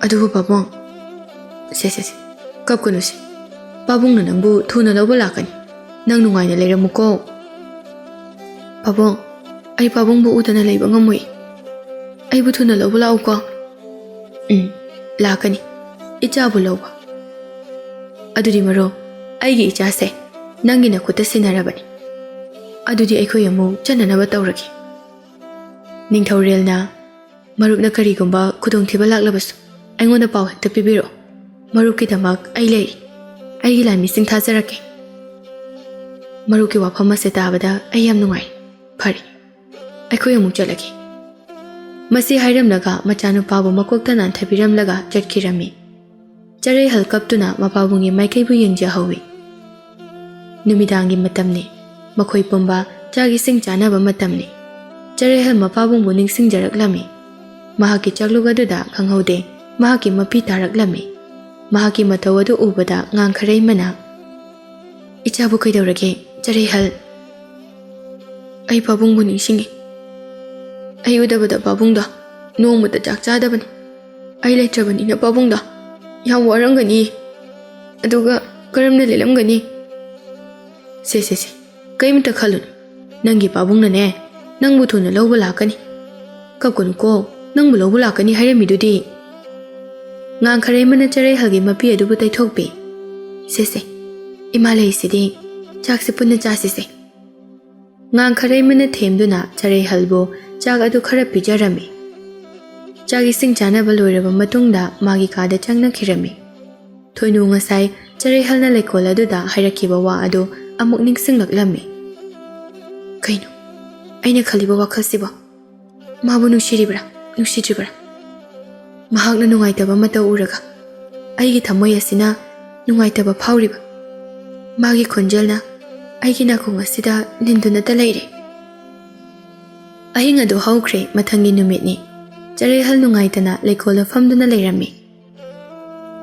"ꯑꯗꯨꯕꯨ ꯄꯥꯕꯨꯡ꯫" "ꯁꯦ, ꯁꯦ, ꯁꯦ, ꯀꯞꯀꯅꯨꯁꯦ꯫ ꯄꯥꯕꯨꯡꯅ ꯅꯪꯕꯨ ꯊꯨꯅ ꯂꯧꯕ ꯂꯥꯛꯀꯅꯤ꯫ ꯅꯪ ꯅꯨꯡꯉꯥꯏꯅ ꯂꯩꯔꯝꯃꯨꯀꯣ꯫" "ꯄꯥꯕꯨꯡ, ꯑꯩ ꯄꯥꯕꯨꯡꯕꯨ ꯎꯗꯅ ꯂꯩꯕ ꯉꯝꯃꯣꯏ꯫ ꯑꯩꯕꯨ ꯊꯨꯅ ꯂꯧꯕ ꯂꯥꯛꯎꯀꯣ꯫" "ꯎꯝ, ꯂꯥꯛꯀꯅꯤ, ꯏꯆꯥꯕꯨ ꯂꯧꯕ꯫" "ꯑꯗꯨꯗꯤ ꯃꯔꯨꯞ, ꯑꯩꯒꯤ ꯏꯆꯥꯁꯦ ꯅꯪꯒꯤ ꯅꯈꯨꯠꯇ ꯁꯤꯟꯅꯔꯕꯅꯤ꯫ ꯑꯗꯨꯗꯤ ꯑꯩꯈꯣꯏ ꯑꯃꯨꯛ ꯆꯠꯅꯅꯕ ꯇꯧꯔꯒꯦ꯫" ꯅꯤꯡꯊꯧꯔꯦꯜꯅ, "ꯃꯔꯨꯞꯅ ꯀꯔꯤꯒꯨꯝꯕ ꯈꯨꯗꯣꯡꯊꯤꯕ ꯂꯥꯛꯂꯕꯁꯨ ꯑꯩꯉꯣꯟꯗ ꯄꯥꯎ ꯍꯦꯛꯇ ꯄꯤꯕꯤꯔꯛꯑꯣ꯫ ꯃꯔꯨꯞꯀꯤꯗꯃꯛ ꯑꯩ ꯂꯩꯔꯤ꯫ ꯑꯩꯒꯤ ꯂꯥꯟꯃꯤꯁꯤꯡ ꯊꯥꯖꯔꯛꯀꯦ꯫" "ꯃꯔꯨꯞꯀꯤ ꯋꯥꯐꯝ ꯑꯁꯦ ꯇꯥꯕꯗ ꯑꯩ ꯌꯥꯝ ꯅꯨꯡꯉꯥꯏ꯫ ꯐꯔꯦ, ꯑꯩꯈꯣꯏ ꯑꯃꯨꯛ ꯆꯠꯂꯒꯦ꯫" ꯃꯁꯤ ꯍꯥꯏꯔꯝꯂꯒ ꯃꯆꯥꯅꯨꯄꯥꯕꯨ ꯃꯀꯣꯛꯇ ꯅꯥꯟꯊꯕꯤꯔꯝꯂꯒ ꯆꯠꯈꯤꯔꯝꯃꯤ꯫ ꯆꯔꯩꯍꯜ ꯀꯞꯇꯨꯅ ꯃꯄꯥꯕꯨꯡꯒꯤ ꯃꯥꯏꯀꯩꯕꯨ ꯌꯦꯡꯖꯍꯧꯏ꯫ ꯅꯨꯃꯤꯗꯥꯡꯒꯤ ꯃꯇꯝꯅꯤ꯫ ꯃꯈꯣꯏ ꯄꯨꯝꯕ ꯆꯥꯛ ꯏꯁꯤꯡ ꯆꯥꯅꯕ ꯃꯇꯝꯅꯤ꯫ ꯆꯔꯩꯍꯜ ꯃꯄꯥꯕꯨꯡꯕꯨ ꯅꯤꯡꯁꯤꯡꯖꯔꯛꯂꯝꯃꯤ꯫ ꯃꯍꯥꯛꯀꯤ ꯆꯥꯛꯂꯨꯛ ꯑꯗꯨꯗ ꯈꯪꯍꯧꯗꯦ ꯃꯍꯥꯛꯀꯤ ꯃꯄꯤ ꯇꯥꯔꯛꯂꯝꯃꯤ꯫ ꯃꯍꯥꯛꯀꯤ ꯃꯇꯧ ꯑꯗꯨ ꯎꯕꯗ ꯉꯥꯡꯈꯔꯩꯃꯅ, "ꯏꯆꯥꯕꯨ ꯀꯩꯗꯧꯔꯒꯦ, ꯆꯔꯩꯍꯜ?" "ꯑꯩ ꯄꯥꯕꯨꯡꯕꯨ ꯅꯤꯡꯁꯤꯡꯉꯤ꯫ ꯑꯩ ꯎꯗꯕꯗ ꯄꯥꯕꯨꯡꯗꯣ ꯅꯣꯡꯃꯇ ꯆꯥꯛ ꯆꯥꯗꯕꯅꯤ꯫ ꯑꯩ ꯂꯩꯇ꯭ꯔꯕꯅꯤꯅ ꯄꯥꯕꯨꯡꯗꯣ ꯌꯥꯝ ꯋꯥꯔꯝꯒꯅꯤ꯫ ꯑꯗꯨꯒ ꯀꯔꯝꯅ ꯂꯦꯜꯂꯝꯒꯅꯤ?" "ꯁꯦ, ꯁꯦ, ꯁꯦ, ꯀꯔꯤꯝꯇ ꯈꯜꯂꯨꯅꯨ꯫ ꯅꯪꯒꯤ ꯄꯥꯕꯨꯡꯅꯅꯦ, ꯅꯪꯕꯨ ꯊꯨꯅ ꯂꯧꯕ ꯂꯥꯛꯀꯅꯤ꯫ ꯀꯞꯀꯅꯨꯀꯣ, ꯅꯪꯕꯨ ꯂꯧꯕ ꯂꯥꯛꯀꯅꯤ ꯍꯥꯏꯔꯝꯃꯤꯗꯨꯗꯤ꯫" ꯉꯥꯡꯈꯔꯩꯃꯅ ꯆꯔꯩꯍꯜꯒꯤ ꯃꯄꯤ ꯑꯗꯨꯕꯨ ꯇꯩꯊꯣꯛꯄꯤ꯫ "ꯁꯦ, ꯁꯦ, ꯏꯃꯥ ꯂꯩꯁꯤꯗꯤ, ꯆꯥꯛꯁꯦ ꯄꯨꯟꯅ ꯆꯥꯁꯤꯁꯦ꯫" ꯉꯥꯡꯈꯔꯩꯃꯅ ꯊꯦꯝꯗꯨꯅ ꯆꯔꯩꯍꯜꯕꯨ ꯆꯥꯛ ꯑꯗꯨ ꯈꯔ ꯄꯤꯖꯔꯝꯃꯤ꯫ ꯆꯥꯛ ꯏꯁꯤꯡ ꯆꯥꯅꯕ ꯂꯣꯏꯔꯕ ꯃꯇꯨꯡꯗ ꯃꯥꯒꯤ ꯀꯥꯗ ꯆꯪꯅꯈꯤꯔꯝꯃꯤ꯫ ꯊꯣꯏꯅꯨ ꯉꯁꯥꯏ ꯆꯔꯩꯍꯜꯅ ꯂꯩꯀꯣꯜ ꯑꯗꯨꯗ ꯍꯥꯏꯔꯛꯈꯤꯕ ꯋꯥ ꯑꯗꯨ ꯑꯃꯨꯛ ꯅꯤꯡꯁꯤꯡꯂꯛꯂꯝꯃꯤ꯫ "ꯀꯩꯅꯣ ꯑꯩꯅ ꯈꯜꯂꯤꯕ ꯋꯥꯈꯜꯁꯤꯕꯣ? ꯃꯥꯕꯨ ꯅꯨꯡꯁꯤꯔꯤꯕ꯭ꯔꯥ, ꯅꯨꯡꯁꯤꯗ꯭ꯔꯤꯕ꯭ꯔꯥ? ꯃꯍꯥꯛꯅ ꯅꯨꯡꯉꯥꯏꯇꯕ ꯃꯇꯧ ꯎꯔꯒ ꯑꯩꯒꯤ ꯊꯃꯣꯏ ꯑꯁꯤꯅ ꯅꯨꯡꯉꯥꯏꯇꯕ ꯐꯥꯎꯔꯤꯕ꯫ ꯃꯥꯒꯤ ꯈꯣꯟꯖꯦꯜꯅ ꯑꯩꯒꯤ ꯅꯥꯀꯣꯡ ꯑꯁꯤꯗ ꯅꯤꯟꯗꯨꯅꯇ ꯂꯩꯔꯦ꯫ ꯑꯍꯤꯡ ꯑꯗꯨ ꯍꯧꯈ꯭ꯔꯦ, ꯃꯊꯪꯒꯤ ꯅꯨꯃꯤꯠꯅꯤ꯫ ꯆꯔꯩꯍꯜ ꯅꯨꯡꯉꯥꯏꯇꯅ ꯂꯩꯀꯣꯜꯗ ꯐꯝꯗꯨꯅ ꯂꯩꯔꯝꯃꯤ꯫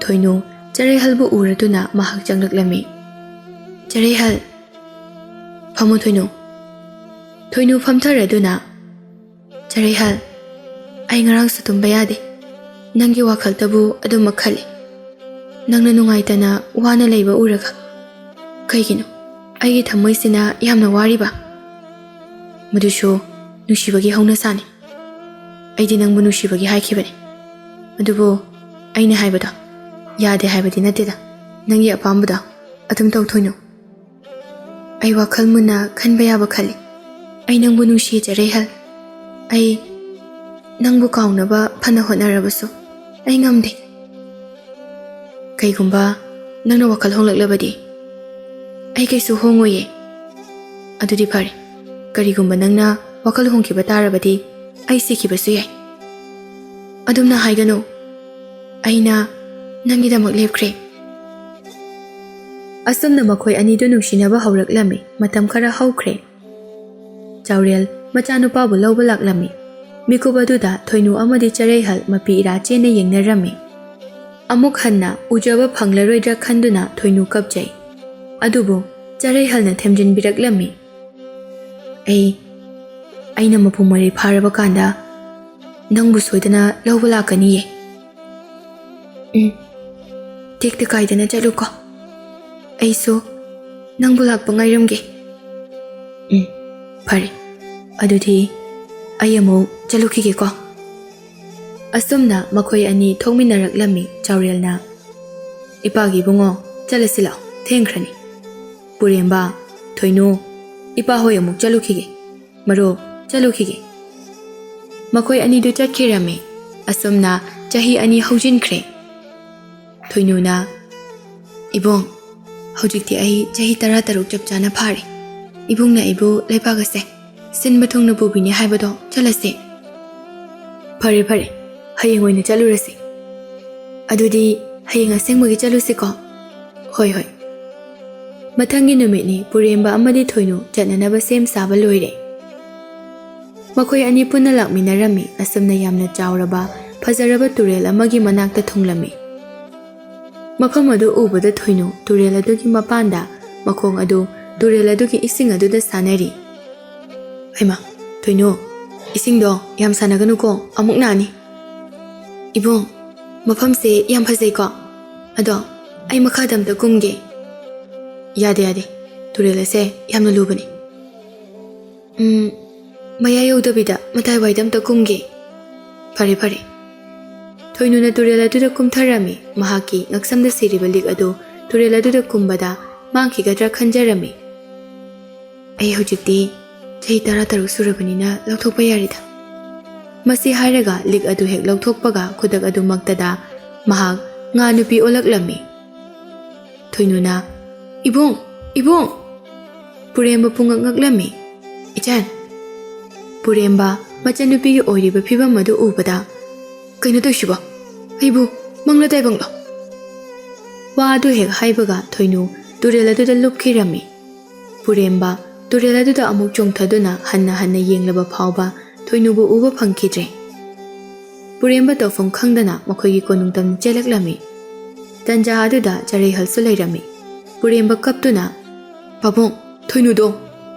ꯊꯣꯏꯅꯨ ꯆꯔꯩꯍꯜꯕꯨ ꯎꯔꯗꯨꯅ ꯃꯍꯥꯛ ꯆꯪꯂꯛꯂꯝꯃꯤ꯫ "ꯆꯔꯩꯍꯜ, ꯐꯝꯃꯨ ꯊꯣꯏꯅꯨ꯫" ꯊꯣꯏꯅꯨ ꯐꯝꯊꯔꯗꯨꯅ, "ꯆꯔꯩꯍꯜ, ꯑꯩ ꯉꯔꯥꯡꯁꯨ ꯇꯨꯝꯕ ꯌꯥꯗꯦ꯫ ꯅꯪꯒꯤ ꯋꯥꯈꯜꯇꯕꯨ ꯑꯗꯨꯃꯛ ꯈꯜꯂꯤ꯫ ꯅꯪꯅ ꯅꯨꯡꯉꯥꯏꯇꯅ ꯋꯥꯅ ꯂꯩꯕ ꯎꯔꯒ꯫ ꯀꯩꯒꯤꯅꯣ ꯑꯩꯒꯤ ꯊꯃꯣꯏꯁꯤꯅ ꯌꯥꯝꯅ ꯋꯥꯔꯤꯕ?" "ꯃꯗꯨꯁꯨ ꯅꯨꯡꯁꯤꯕꯒꯤ ꯍꯧꯅꯁꯥꯅꯤ꯫ ꯑꯩꯗꯤ ꯅꯪꯕꯨ ꯅꯨꯡꯁꯤꯕꯒꯤ ꯍꯥꯏꯈꯤꯕꯅꯤ꯫ ꯑꯗꯨꯕꯨ ꯑꯩꯅ ꯍꯥꯏꯕꯗꯣ ꯌꯥꯗꯦ ꯍꯥꯏꯕꯗꯤ ꯅꯠꯇꯦꯗ꯫ ꯅꯪꯒꯤ ꯑꯄꯥꯝꯕꯗꯣ ꯑꯗꯨꯝ ꯇꯧ ꯊꯣꯏꯅꯨ꯫ ꯑꯩ ꯋꯥꯈꯜ ꯃꯨꯟꯅ ꯈꯟꯕ ꯌꯥꯕ ꯈꯜꯂꯤ꯫ ꯑꯩ ꯅꯪꯕꯨ ꯅꯨꯡꯁꯤꯖꯔꯦ ꯍꯦꯜ꯫ ꯑꯩ ꯅꯪꯕꯨ ꯀꯥꯎꯅꯕ ꯐꯅ ꯍꯣꯠꯅꯔꯕꯁꯨ ꯑꯩ ꯉꯝꯗꯦ꯫ ꯀꯩꯒꯨꯝꯕ ꯅꯪꯅ ꯋꯥꯈꯜ ꯍꯣꯡꯂꯛꯂꯕꯗꯤ ꯑꯩ ꯀꯩꯁꯨ ꯍꯣꯡꯉꯣꯏꯌꯦ꯫ ꯑꯗꯨꯗꯤ ꯐꯔꯦ, ꯀꯔꯤꯒꯨꯝꯕ ꯅꯪꯅ ꯋꯥꯈꯜ ꯍꯣꯡꯈꯤꯕ ꯇꯥꯔꯕꯗꯤ ꯑꯩ ꯁꯤꯈꯤꯕꯁꯨ ꯌꯥꯏ꯫ ꯑꯗꯨꯝꯅ ꯍꯥꯏꯒꯅꯨ, ꯑꯩꯅ ꯅꯪꯒꯤꯗꯃꯛ ꯂꯦꯞꯈ꯭ꯔꯦ꯫" ꯑꯁꯨꯝꯅ ꯃꯈꯣꯏ ꯑꯅꯤꯗꯨ ꯅꯨꯡꯁꯤꯅꯕ ꯍꯧꯔꯛꯂꯝꯃꯤ꯫ ꯃꯇꯝ ꯈꯔ ꯍꯧꯈ꯭ꯔꯦ꯫ ꯆꯥꯎꯔꯦꯜ ꯃꯆꯥꯅꯨꯄꯥꯕꯨ ꯂꯧꯕ ꯂꯥꯛꯂꯝꯃꯤ꯫ ꯃꯤꯀꯨꯞ ꯑꯗꯨꯗ ꯊꯣꯏꯅꯨ ꯑꯃꯗꯤ ꯆꯔꯩꯍꯜ ꯃꯄꯤ ꯏꯔꯥ ꯆꯦꯟꯅ ꯌꯦꯡꯅꯔꯝꯃꯤ꯫ ꯑꯃꯨꯛ ꯍꯟꯅ ꯎꯖꯕ ꯐꯪꯂꯔꯣꯏꯗ꯭ꯔꯥ ꯈꯟꯗꯨꯅ ꯊꯣꯏꯅꯨ ꯀꯞꯆꯩ꯫ ꯑꯗꯨꯕꯨ ꯆꯔꯩꯍꯜꯅ ꯊꯦꯝꯖꯤꯟꯕꯤꯔꯛꯂꯝꯃꯤ꯫ "ꯑꯩ, ꯑꯩꯅ ꯃꯄꯨꯡ ꯃꯔꯩ ꯐꯥꯔꯕ ꯀꯥꯟꯗ ꯅꯪꯕꯨ ꯁꯣꯏꯗꯅ ꯂꯧꯕ ꯂꯥꯛꯀꯅꯤꯌꯦ꯫ ꯎꯝ, ꯇꯦꯛꯇ ꯀꯥꯏꯗꯅ ꯆꯠꯂꯨꯀꯣ꯫ ꯑꯩꯁꯨ ꯅꯪꯕꯨ ꯂꯥꯛꯄ ꯉꯥꯏꯔꯝꯒꯦ꯫" "ꯎꯝ, ꯐꯔꯦ꯫ ꯑꯗꯨꯗꯤ ꯑꯩ ꯑꯃꯨꯛ ꯆꯠꯂꯨꯈꯤꯒꯦꯀꯣ꯫" ꯑꯁꯨꯝꯅ ꯃꯈꯣꯏ ꯑꯅꯤ ꯊꯣꯛꯃꯤꯟꯅꯔꯛꯂꯝꯃꯤ꯫ ꯆꯥꯎꯔꯦꯜꯅ, "ꯏꯄꯥꯒꯤ ꯏꯕꯨꯡꯉꯣ, ꯆꯠꯂꯁꯤ ꯂꯥꯛꯑꯣ, ꯊꯦꯡꯈ꯭ꯔꯅꯤ꯫ ꯄꯨꯔꯦꯝꯕ, ꯊꯣꯏꯅꯨ, ꯏꯄꯥ ꯍꯣꯏ ꯑꯃꯨꯛ ꯆꯠꯂꯨꯈꯤꯒꯦ꯫ ꯃꯔꯨꯞ, ꯆꯠꯂꯨꯈꯤꯒꯦ꯫" ꯃꯈꯣꯏ ꯑꯅꯤꯗꯨ ꯆꯠꯈꯤꯔꯝꯃꯤ꯫ ꯑꯁꯨꯝꯅ ꯆꯍꯤ ꯑꯅꯤ ꯍꯧꯖꯤꯟꯈ꯭ꯔꯦ꯫ ꯊꯣꯏꯅꯨꯅ, "ꯏꯕꯨꯡ, ꯍꯧꯖꯤꯛꯇꯤ ꯑꯩ ꯆꯍꯤ ꯇꯔꯥ ꯇꯔꯨꯛ ꯆꯞ ꯆꯥꯅ ꯐꯥꯔꯦ꯫ ꯏꯕꯨꯡꯅ ꯑꯩꯕꯨ ꯂꯩꯕꯥꯛ ꯑꯁꯦ ꯁꯤꯟꯕ ꯊꯨꯡꯅ ꯄꯨꯕꯤꯅꯤ ꯍꯥꯏꯕꯗꯣ ꯆꯠꯂꯁꯤ꯫" "ꯐꯔꯦ, ꯐꯔꯦ꯫ ꯍꯌꯦꯡ ꯑꯣꯏꯅ ꯆꯠꯂꯨꯔꯁꯤ꯫ ꯑꯗꯨꯗꯤ ꯍꯌꯦꯡ ꯑꯁꯦꯡꯕꯒꯤ ꯆꯠꯂꯨꯁꯤꯀꯣ꯫ ꯍꯣꯏ, ꯍꯣꯏ꯫ ꯃꯊꯪꯒꯤ ꯅꯨꯃꯤꯠꯅꯤ꯫ ꯄꯨꯔꯦꯝꯕ ꯑꯃꯗꯤ ꯊꯣꯏꯅꯨ ꯆꯠꯅꯅꯕ ꯁꯦꯝ ꯁꯥꯕ ꯂꯣꯏꯔꯦ꯫ ꯃꯈꯣꯏ ꯑꯅꯤ ꯄꯨꯟꯅ ꯂꯥꯛꯃꯤꯟꯅꯔꯝꯃꯤ꯫ ꯑꯁꯨꯝꯅ ꯌꯥꯝꯅ ꯆꯥꯎꯔꯕ, ꯐꯖꯔꯕ ꯇꯨꯔꯦꯜ ꯑꯃꯒꯤ ꯃꯅꯥꯛꯇ ꯊꯨꯡꯂꯝꯃꯤ꯫ ꯃꯐꯝ ꯑꯗꯨ ꯎꯕꯗ ꯊꯣꯏꯅꯨ ꯇꯨꯔꯦꯜ ꯑꯗꯨꯒꯤ ꯃꯄꯥꯟꯗ ꯃꯈꯣꯡ ꯑꯗꯨ ꯇꯨꯔꯦꯜ ꯑꯗꯨꯒꯤ ꯏꯁꯤꯡ ꯑꯗꯨꯗ ꯁꯥꯟꯅꯔꯤ꯫ "ꯍꯩꯃꯥ, ꯊꯣꯏꯅꯨ, ꯏꯁꯤꯡꯗꯣ ꯌꯥꯝ ꯁꯥꯟꯅꯒꯅꯨꯀꯣ, ꯑꯃꯨꯛ ꯅꯥꯅꯤ꯫ ꯏꯕꯨꯡ, ꯃꯐꯝꯁꯦ ꯌꯥꯝ ꯐꯖꯩꯀꯣ꯫ ꯑꯗꯣ ꯑꯩ ꯃꯈꯥꯗ ꯑꯝꯇ ꯀꯨꯝꯒꯦ꯫" "ꯌꯥꯗꯦ, ꯌꯥꯗꯦ꯫ ꯇꯨꯔꯦꯜ ꯑꯁꯦ ꯌꯥꯝꯅ ꯂꯨꯕꯅꯤ꯫ ꯎꯝ, ꯃꯌꯥꯏ ꯌꯧꯗꯕꯤꯗ ꯃꯇꯥꯏꯋꯥꯏꯗ ꯑꯝꯇ ꯀꯨꯝꯒꯦ꯫" "ꯐꯔꯦ, ꯐꯔꯦ꯫" ꯊꯣꯏꯅꯨꯅ ꯇꯨꯔꯦꯜ ꯑꯗꯨꯗ ꯀꯨꯝꯊꯔꯝꯃꯤ꯫ ꯃꯍꯥꯛꯀꯤ ꯉꯛꯁꯝꯗ ꯁꯤꯔꯤꯕ ꯂꯤꯛ ꯑꯗꯨ ꯇꯨꯔꯦꯜ ꯑꯗꯨꯗ ꯀꯨꯝꯕꯗ ꯃꯥꯡꯈꯤꯒꯗ꯭ꯔꯥ ꯈꯟꯖꯔꯝꯃꯤ꯫ "ꯑꯩ ꯍꯧꯖꯤꯛꯇꯤ ꯆꯍꯤ ꯇꯔꯥꯇꯔꯨꯛ ꯁꯨꯔꯕꯅꯤꯅ ꯂꯧꯊꯣꯛꯄ ꯌꯥꯔꯦꯗ꯫" ꯃꯁꯤ ꯍꯥꯏꯔꯒ ꯂꯤꯛ ꯑꯗꯨ ꯍꯦꯛ ꯂꯧꯊꯣꯛꯄꯒ ꯈꯨꯗꯛ ꯑꯗꯨꯃꯛꯇꯗ ꯃꯍꯥꯛ ꯉꯥ ꯅꯨꯄꯤ ꯑꯣꯜꯂꯛꯂꯝꯃꯤ꯫ ꯊꯣꯏꯅꯨꯅ, "ꯏꯕꯨꯡ! ꯏꯕꯨꯡ!" ꯄꯨꯔꯦꯝꯕ ꯄꯨꯡꯉꯛ ꯉꯛꯂꯝꯃꯤ꯫ "ꯏꯆꯟ!" ꯄꯨꯔꯦꯝꯕ ꯃꯆꯟꯅꯨꯄꯤꯒꯤ ꯑꯣꯏꯔꯤꯕ ꯐꯤꯕꯝ ꯑꯗꯨ ꯎꯕꯗ, "ꯀꯩꯅꯣ ꯇꯧꯏꯁꯤꯕꯣ? ꯑꯩꯕꯨ ꯃꯪꯂ ꯇꯥꯏꯕꯪꯂꯣ?" ꯋꯥ ꯑꯗꯨ ꯍꯦꯛ ꯍꯥꯏꯕꯒ ꯊꯣꯏꯅꯨ ꯇꯨꯔꯦꯜ ꯑꯗꯨꯗ ꯂꯨꯞꯈꯤꯔꯝꯃꯤ꯫ ꯄꯨꯔꯦꯝꯕ ꯇꯨꯔꯦꯜ ꯑꯗꯨꯗ ꯑꯃꯨꯛ ꯆꯣꯡꯊꯗꯨꯅ ꯍꯟꯅ ꯍꯟꯅ ꯌꯦꯡꯂꯕ ꯐꯥꯎꯕ ꯊꯣꯏꯅꯨꯕꯨ ꯎꯕ ꯐꯪꯈꯤꯗ꯭ꯔꯦ꯫ ꯄꯨꯔꯦꯝꯕ ꯇꯧꯐꯝ ꯈꯪꯗꯅ ꯃꯈꯣꯏꯒꯤ ꯀꯣꯅꯨꯡ ꯇꯝꯅ ꯆꯦꯜꯂꯛꯂꯝꯃꯤ꯫ ꯇꯟꯖꯥ ꯑꯗꯨꯗ ꯆꯔꯩꯍꯜꯁꯨ ꯂꯩꯔꯝꯃꯤ꯫ ꯄꯨꯔꯦꯝꯕ ꯀꯞꯇꯨꯅ, "ꯄꯥꯕꯨꯡ, ꯊꯣꯏꯅꯨꯗꯣ!"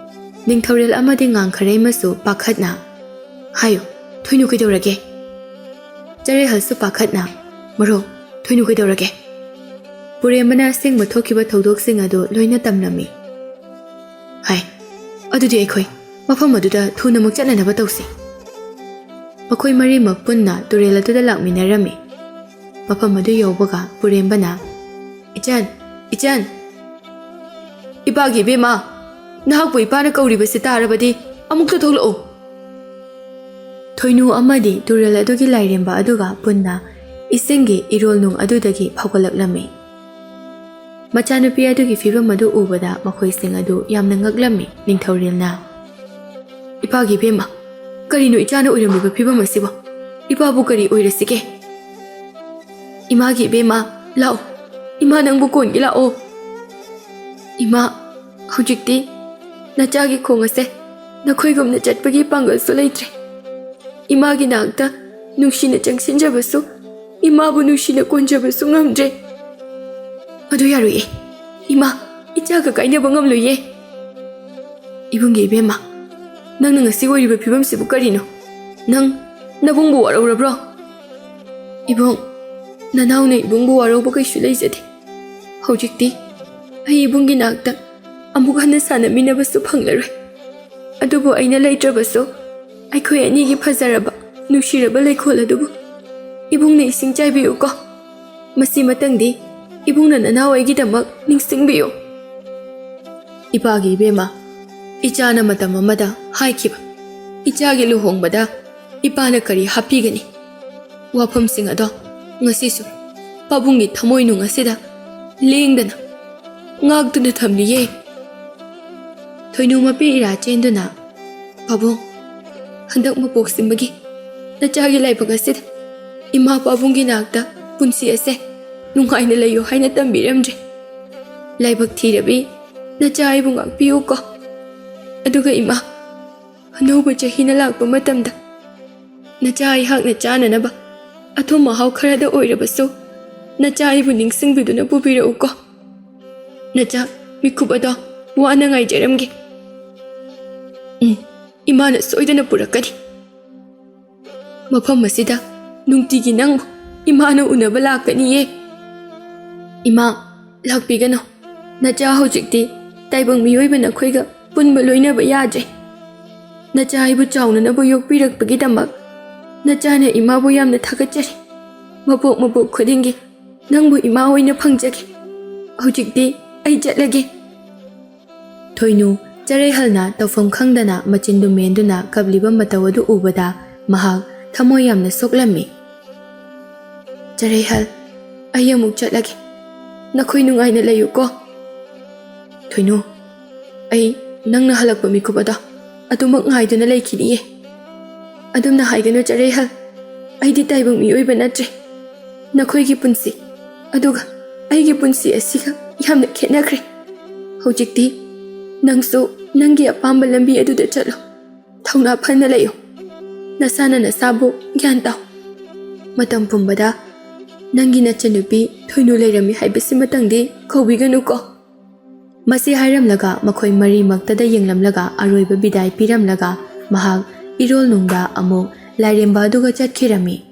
ꯅꯤꯡꯊꯧꯔꯦꯜ ꯑꯃꯗꯤ ꯉꯥꯡꯈꯔꯩꯃꯁꯨ ꯄꯥꯈꯠꯅ, "ꯍꯥꯏꯌꯨ, ꯊꯣꯏꯅꯨ ꯀꯩꯗꯧꯔꯒꯦ?" ꯆꯔꯩꯍꯜꯁꯨ ꯄꯥꯈꯠꯅ, "ꯃꯔꯨꯞ, ꯊꯣꯏꯅꯨ ꯀꯩꯗꯧꯔꯒꯦ?" ꯄꯨꯔꯦꯝꯕꯅ ꯑꯁꯦꯡꯕ ꯊꯣꯛꯈꯤꯕ ꯊꯧꯗꯣꯛꯁꯤꯡ ꯑꯗꯨ ꯂꯣꯏꯅ ꯇꯝꯂꯝꯃꯤ꯫ "ꯍꯥꯏ, ꯑꯗꯨꯗꯤ ꯑꯩꯈꯣꯏ ꯃꯐꯝ ꯑꯗꯨꯗ ꯊꯨꯅꯃꯛ ꯆꯠꯅꯅꯕ ꯇꯧꯁꯤ꯫" ꯃꯈꯣꯏ ꯃꯔꯤꯃꯛ ꯄꯨꯟꯅ ꯇꯨꯔꯦꯜ ꯑꯗꯨꯗ ꯂꯥꯛꯃꯤꯟꯅꯔꯝꯃꯤ꯫ ꯃꯐꯝ ꯑꯗꯨ ꯌꯧꯕꯒ ꯄꯨꯔꯦꯝꯕꯅ, "ꯏꯆꯟ, ꯏꯆꯟ! ꯏꯄꯥꯒꯤ ꯏꯕꯦꯝꯃ, ꯅꯍꯥꯛꯄꯨ ꯏꯄꯥꯅ ꯀꯧꯔꯤꯕꯁꯤ ꯇꯥꯔꯕꯗꯤ ꯑꯃꯨꯛꯇ ꯊꯣꯛꯂꯛꯎ꯫" ꯊꯣꯏꯅꯨ ꯑꯃꯗꯤ ꯇꯨꯔꯦꯜ ꯑꯗꯨꯒꯤ ꯂꯥꯏꯔꯦꯝꯕ ꯑꯗꯨꯒ ꯄꯨꯟꯅ ꯏꯁꯤꯡꯒꯤ ꯏꯔꯣꯜꯅꯨꯡ ꯑꯗꯨꯗꯒꯤ ꯐꯥꯎꯒꯠꯂꯛꯂꯝꯃꯤ꯫ ꯃꯆꯥꯅꯨꯄꯤ ꯑꯗꯨꯒꯤ ꯐꯤꯕꯝ ꯑꯗꯨ ꯎꯕꯗ ꯃꯈꯣꯏꯁꯤꯡ ꯑꯗꯨ ꯌꯥꯝꯅ ꯉꯛꯂꯝꯃꯤ꯫ ꯅꯤꯡꯊꯧꯔꯦꯜꯅ, "ꯏꯄꯥꯒꯤ ꯏꯕꯦꯝꯃ, ꯀꯔꯤꯅꯣ ꯏꯆꯥꯅ ꯑꯣꯏꯔꯝꯂꯤꯕ ꯐꯤꯕꯝ ꯑꯁꯤꯕꯣ? ꯏꯄꯥꯕꯨ ꯀꯔꯤ ꯑꯣꯏꯔꯁꯤꯒꯦ? ꯏꯃꯥꯒꯤ ꯏꯕꯦꯝꯃ, ꯂꯥꯛꯑꯣ꯫ ꯏꯃꯥ, ꯅꯪꯕꯨ ꯀꯣꯟꯒꯦ ꯂꯥꯛꯑꯣ꯫ ꯏꯃꯥ, ꯍꯧꯖꯤꯛꯇꯤ ꯅꯆꯥꯒꯤ ꯈꯣꯡ ꯑꯁꯦ ꯅꯈꯣꯏꯒꯨꯝꯅ ꯆꯠꯄꯒꯤ ꯄꯥꯡꯒꯜꯁꯨ ꯂꯩꯇ꯭ꯔꯦ꯫ ꯏꯃꯥꯒꯤ ꯅꯥꯛꯇ ꯅꯨꯡꯁꯤꯅ ꯆꯪꯁꯤꯟꯖꯕꯁꯨ, ꯏꯃꯥꯕꯨ ꯅꯨꯡꯁꯤꯅ ꯀꯣꯟꯖꯕꯁꯨ ꯉꯝꯗ꯭ꯔꯦ꯫ ꯃꯗꯨ ꯌꯥꯔꯣꯏꯌꯦ꯫ ꯏꯃꯥ, ꯏꯆꯥꯒ ꯀꯥꯏꯅꯕ ꯉꯝꯂꯣꯏꯌꯦ꯫ ꯏꯕꯨꯡꯒꯤ ꯏꯕꯦꯝꯃ, ꯅꯪꯅ ꯉꯁꯤ ꯑꯣꯏꯔꯤꯕ ꯐꯤꯕꯝꯁꯤꯕꯨ ꯀꯔꯤꯅꯣ? ꯅꯪ ꯅꯕꯨꯡꯕꯨ ꯋꯥꯔꯧꯔꯕ꯭ꯔꯣ? ꯏꯕꯨꯡ, ꯅꯅꯥꯎꯅ ꯏꯕꯨꯡꯕꯨ ꯋꯥꯔꯧꯕ ꯀꯩꯁꯨ ꯂꯩꯖꯗꯦ꯫ ꯍꯧꯖꯤꯛꯇꯤ ꯑꯩ ꯏꯕꯨꯡꯒꯤ ꯅꯥꯛꯇ ꯑꯃꯨꯛ ꯍꯟꯅ ꯁꯥꯟꯅꯃꯤꯟꯅꯕꯁꯨ ꯐꯪꯂꯔꯣꯏ꯫ ꯑꯗꯨꯕꯨ ꯑꯩꯅ ꯂꯩꯇ꯭ꯔꯕꯁꯨ ꯑꯩꯈꯣꯏ ꯑꯅꯤꯒꯤ ꯐꯖꯔꯕ, ꯅꯨꯡꯁꯤꯔꯕ ꯂꯩꯈꯣꯜ ꯑꯗꯨꯕꯨ ꯏꯕꯨꯡꯅ ꯏꯁꯤꯡ ꯆꯥꯏꯕꯤꯌꯨꯀꯣ꯫ ꯃꯁꯤꯃꯇꯪꯗꯤ ꯏꯕꯨꯡꯅ ꯅꯅꯥꯎ ꯑꯩꯒꯤꯗꯃꯛ ꯅꯤꯡꯁꯤꯡꯕꯤꯌꯨ꯫ ꯏꯄꯥꯒꯤ ꯏꯕꯦꯝꯃ, ꯏꯆꯥꯅ ꯃꯇꯝ ꯑꯃꯗ ꯍꯥꯏꯈꯤꯕ, ꯏꯆꯥꯒꯤ ꯂꯨꯍꯣꯡꯕꯗ ꯏꯄꯥꯅ ꯀꯔꯤ ꯍꯥꯞꯄꯤꯒꯅꯤ? ꯋꯥꯐꯝꯁꯤꯡ ꯑꯗꯣ ꯉꯁꯤꯁꯨ ꯄꯥꯕꯨꯡꯒꯤ ꯊꯃꯣꯏꯅꯨꯡ ꯑꯁꯤꯗ ꯂꯦꯡꯗꯅ ꯉꯥꯛꯇꯨꯅ ꯊꯝꯂꯤꯌꯦ꯫ ꯊꯣꯏꯅꯨ ꯃꯄꯤ ꯏꯔꯥ ꯆꯦꯟꯗꯨꯅ, "ꯄꯥꯕꯨꯡ, ꯍꯟꯗꯛ ꯃꯄꯣꯛ ꯁꯤꯟꯕꯒꯤ ꯅꯆꯥꯒꯤ ꯂꯥꯏꯕꯛ ꯑꯁꯤꯗ ꯏꯃꯥ ꯄꯥꯕꯨꯡꯒꯤ ꯅꯥꯛꯇ ꯄꯨꯟꯁꯤ ꯑꯁꯦ ꯅꯨꯡꯉꯥꯏꯅ ꯂꯩꯌꯨ ꯍꯥꯏꯅ ꯇꯝꯕꯤꯔꯝꯗ꯭ꯔꯦ꯫ ꯂꯥꯏꯕꯛ ꯊꯤꯔꯕꯤ ꯅꯆꯥ ꯑꯩꯕꯨ ꯉꯥꯛꯄꯤꯌꯨꯀꯣ꯫ ꯑꯗꯨꯒ ꯏꯃꯥ, ꯑꯅꯧꯕ ꯆꯍꯤꯅ ꯂꯥꯛꯄ ꯃꯇꯝꯗ ꯅꯆꯥ ꯑꯩꯍꯥꯛꯅ ꯆꯥꯅꯅꯕ ꯑꯊꯨꯝ ꯑꯍꯥꯎ ꯈꯔꯗ ꯑꯣꯏꯔꯕꯁꯨ ꯅꯆꯥ ꯑꯩꯕꯨ ꯅꯤꯡꯁꯤꯡꯕꯤꯗꯨꯅ ꯄꯨꯕꯤꯔꯛꯎꯀꯣ꯫ ꯅꯆꯥ ꯃꯤꯀꯨꯞ ꯑꯗꯣ ꯋꯥꯅ ꯉꯥꯏꯖꯔꯝꯒꯦ꯫ ꯎꯝ, ꯏꯃꯥꯅ ꯁꯣꯏꯗꯅ ꯄꯨꯔꯛꯀꯅꯤ꯫ ꯃꯐꯝ ꯑꯁꯤꯗ ꯅꯨꯡꯇꯤꯒꯤ ꯅꯪꯕꯨ ꯏꯃꯥꯅ ꯎꯅꯕ ꯂꯥꯛꯀꯅꯤꯌꯦ꯫ ꯏꯃꯥ, ꯂꯥꯛꯄꯤꯒꯅꯨ꯫ ꯅꯆꯥ ꯍꯧꯖꯤꯛꯇꯤ ꯇꯥꯏꯕꯪ ꯃꯤꯑꯣꯏꯕ ꯅꯈꯣꯏꯒ ꯄꯨꯟꯕ ꯂꯣꯏꯅꯕ ꯌꯥꯗ꯭ꯔꯦ꯫ ꯅꯆꯥ ꯑꯩꯕꯨ ꯆꯥꯎꯅꯅꯕ ꯌꯣꯛꯄꯤꯔꯛꯄꯒꯤꯗꯃꯛ ꯅꯆꯥꯅ ꯏꯃꯥꯕꯨ ꯌꯥꯝꯅ ꯊꯥꯒꯠꯆꯔꯤ꯫ ꯃꯄꯣꯛ ꯃꯄꯣꯛ ꯈꯨꯗꯤꯡꯒꯤ ꯅꯪꯕꯨ ꯏꯃꯥ ꯑꯣꯏꯅ ꯐꯪꯖꯒꯦ꯫ ꯍꯧꯖꯤꯛꯇꯤ ꯑꯩ ꯆꯠꯂꯒꯦ꯫ ꯊꯣꯏꯅꯨ ꯆꯔꯩꯍꯜꯅ ꯇꯧꯐꯝ ꯈꯪꯗꯅ ꯃꯆꯤꯟꯗꯨ ꯃꯦꯟꯗꯨꯅ ꯀꯞꯂꯤꯕ ꯃꯇꯧ ꯑꯗꯨ ꯎꯕꯗ ꯃꯍꯥꯛ ꯊꯃꯣꯏ ꯌꯥꯝꯅ ꯁꯣꯛꯂꯝꯃꯤ꯫ "ꯆꯔꯩꯍꯜ, ꯑꯩ ꯑꯃꯨꯛ ꯆꯠꯂꯒꯦ꯫ ꯅꯈꯣꯏ ꯅꯨꯡꯉꯥꯏꯅ ꯂꯩꯌꯨꯀꯣ꯫" "ꯊꯣꯏꯅꯨ, ꯑꯩ ꯅꯪꯅ ꯍꯜꯂꯛꯄ ꯃꯤꯀꯨꯞ ꯑꯗꯣ ꯑꯗꯨꯃꯛ ꯉꯥꯏꯗꯨꯅ ꯂꯩꯈꯤꯅꯤꯌꯦ꯫ ꯑꯗꯨꯝꯅ ꯍꯥꯏꯒꯅꯨ ꯆꯔꯩꯍꯜ꯫ ꯑꯩꯗꯤ ꯇꯥꯏꯕꯪ ꯃꯤꯑꯣꯏꯕ ꯅꯠꯇ꯭ꯔꯦ꯫ ꯅꯈꯣꯏꯒꯤ ꯄꯨꯟꯁꯤ ꯑꯗꯨꯒ ꯑꯩꯒꯤ ꯄꯨꯟꯁꯤ ꯑꯁꯤꯒ ꯌꯥꯝꯅ ꯈꯦꯠꯅꯈ꯭ꯔꯦ꯫ ꯍꯧꯖꯤꯛꯇꯤ ꯅꯪꯁꯨ ꯅꯪꯒꯤ ꯑꯄꯥꯝꯕ ꯂꯝꯕꯤ ꯑꯗꯨꯗ ꯆꯠꯂꯨ꯫ ꯊꯧꯅꯥ ꯐꯅ ꯂꯩꯌꯨ꯫ ꯅꯁꯥꯅ ꯅꯁꯥꯕꯨ ꯒ꯭ꯌꯥꯟ ꯇꯥꯎ꯫ ꯃꯇꯝ ꯄꯨꯝꯕꯗ ꯅꯪꯒꯤ ꯅꯆꯟꯅꯨꯄꯤ ꯊꯣꯏꯅꯨ ꯂꯩꯔꯝꯃꯤ ꯍꯥꯏꯕꯁꯤꯃꯇꯪꯗꯤ ꯀꯧꯕꯤꯒꯅꯨꯀꯣ꯫ ꯃꯁꯤ ꯍꯥꯏꯔꯝꯂꯒ ꯃꯈꯣꯏ ꯃꯔꯤꯃꯛꯇꯗ ꯌꯦꯡꯂꯝꯂꯒ ꯑꯔꯣꯏꯕ ꯕꯤꯗꯥꯏ ꯄꯤꯔꯝꯂꯒ ꯃꯍꯥꯛ ꯏꯔꯣꯜꯅꯨꯡꯗ ꯑꯃꯨꯛ ꯂꯥꯏꯔꯦꯝꯕ ꯑꯗꯨꯒ ꯆꯠꯈꯤꯔꯝꯃꯤ꯫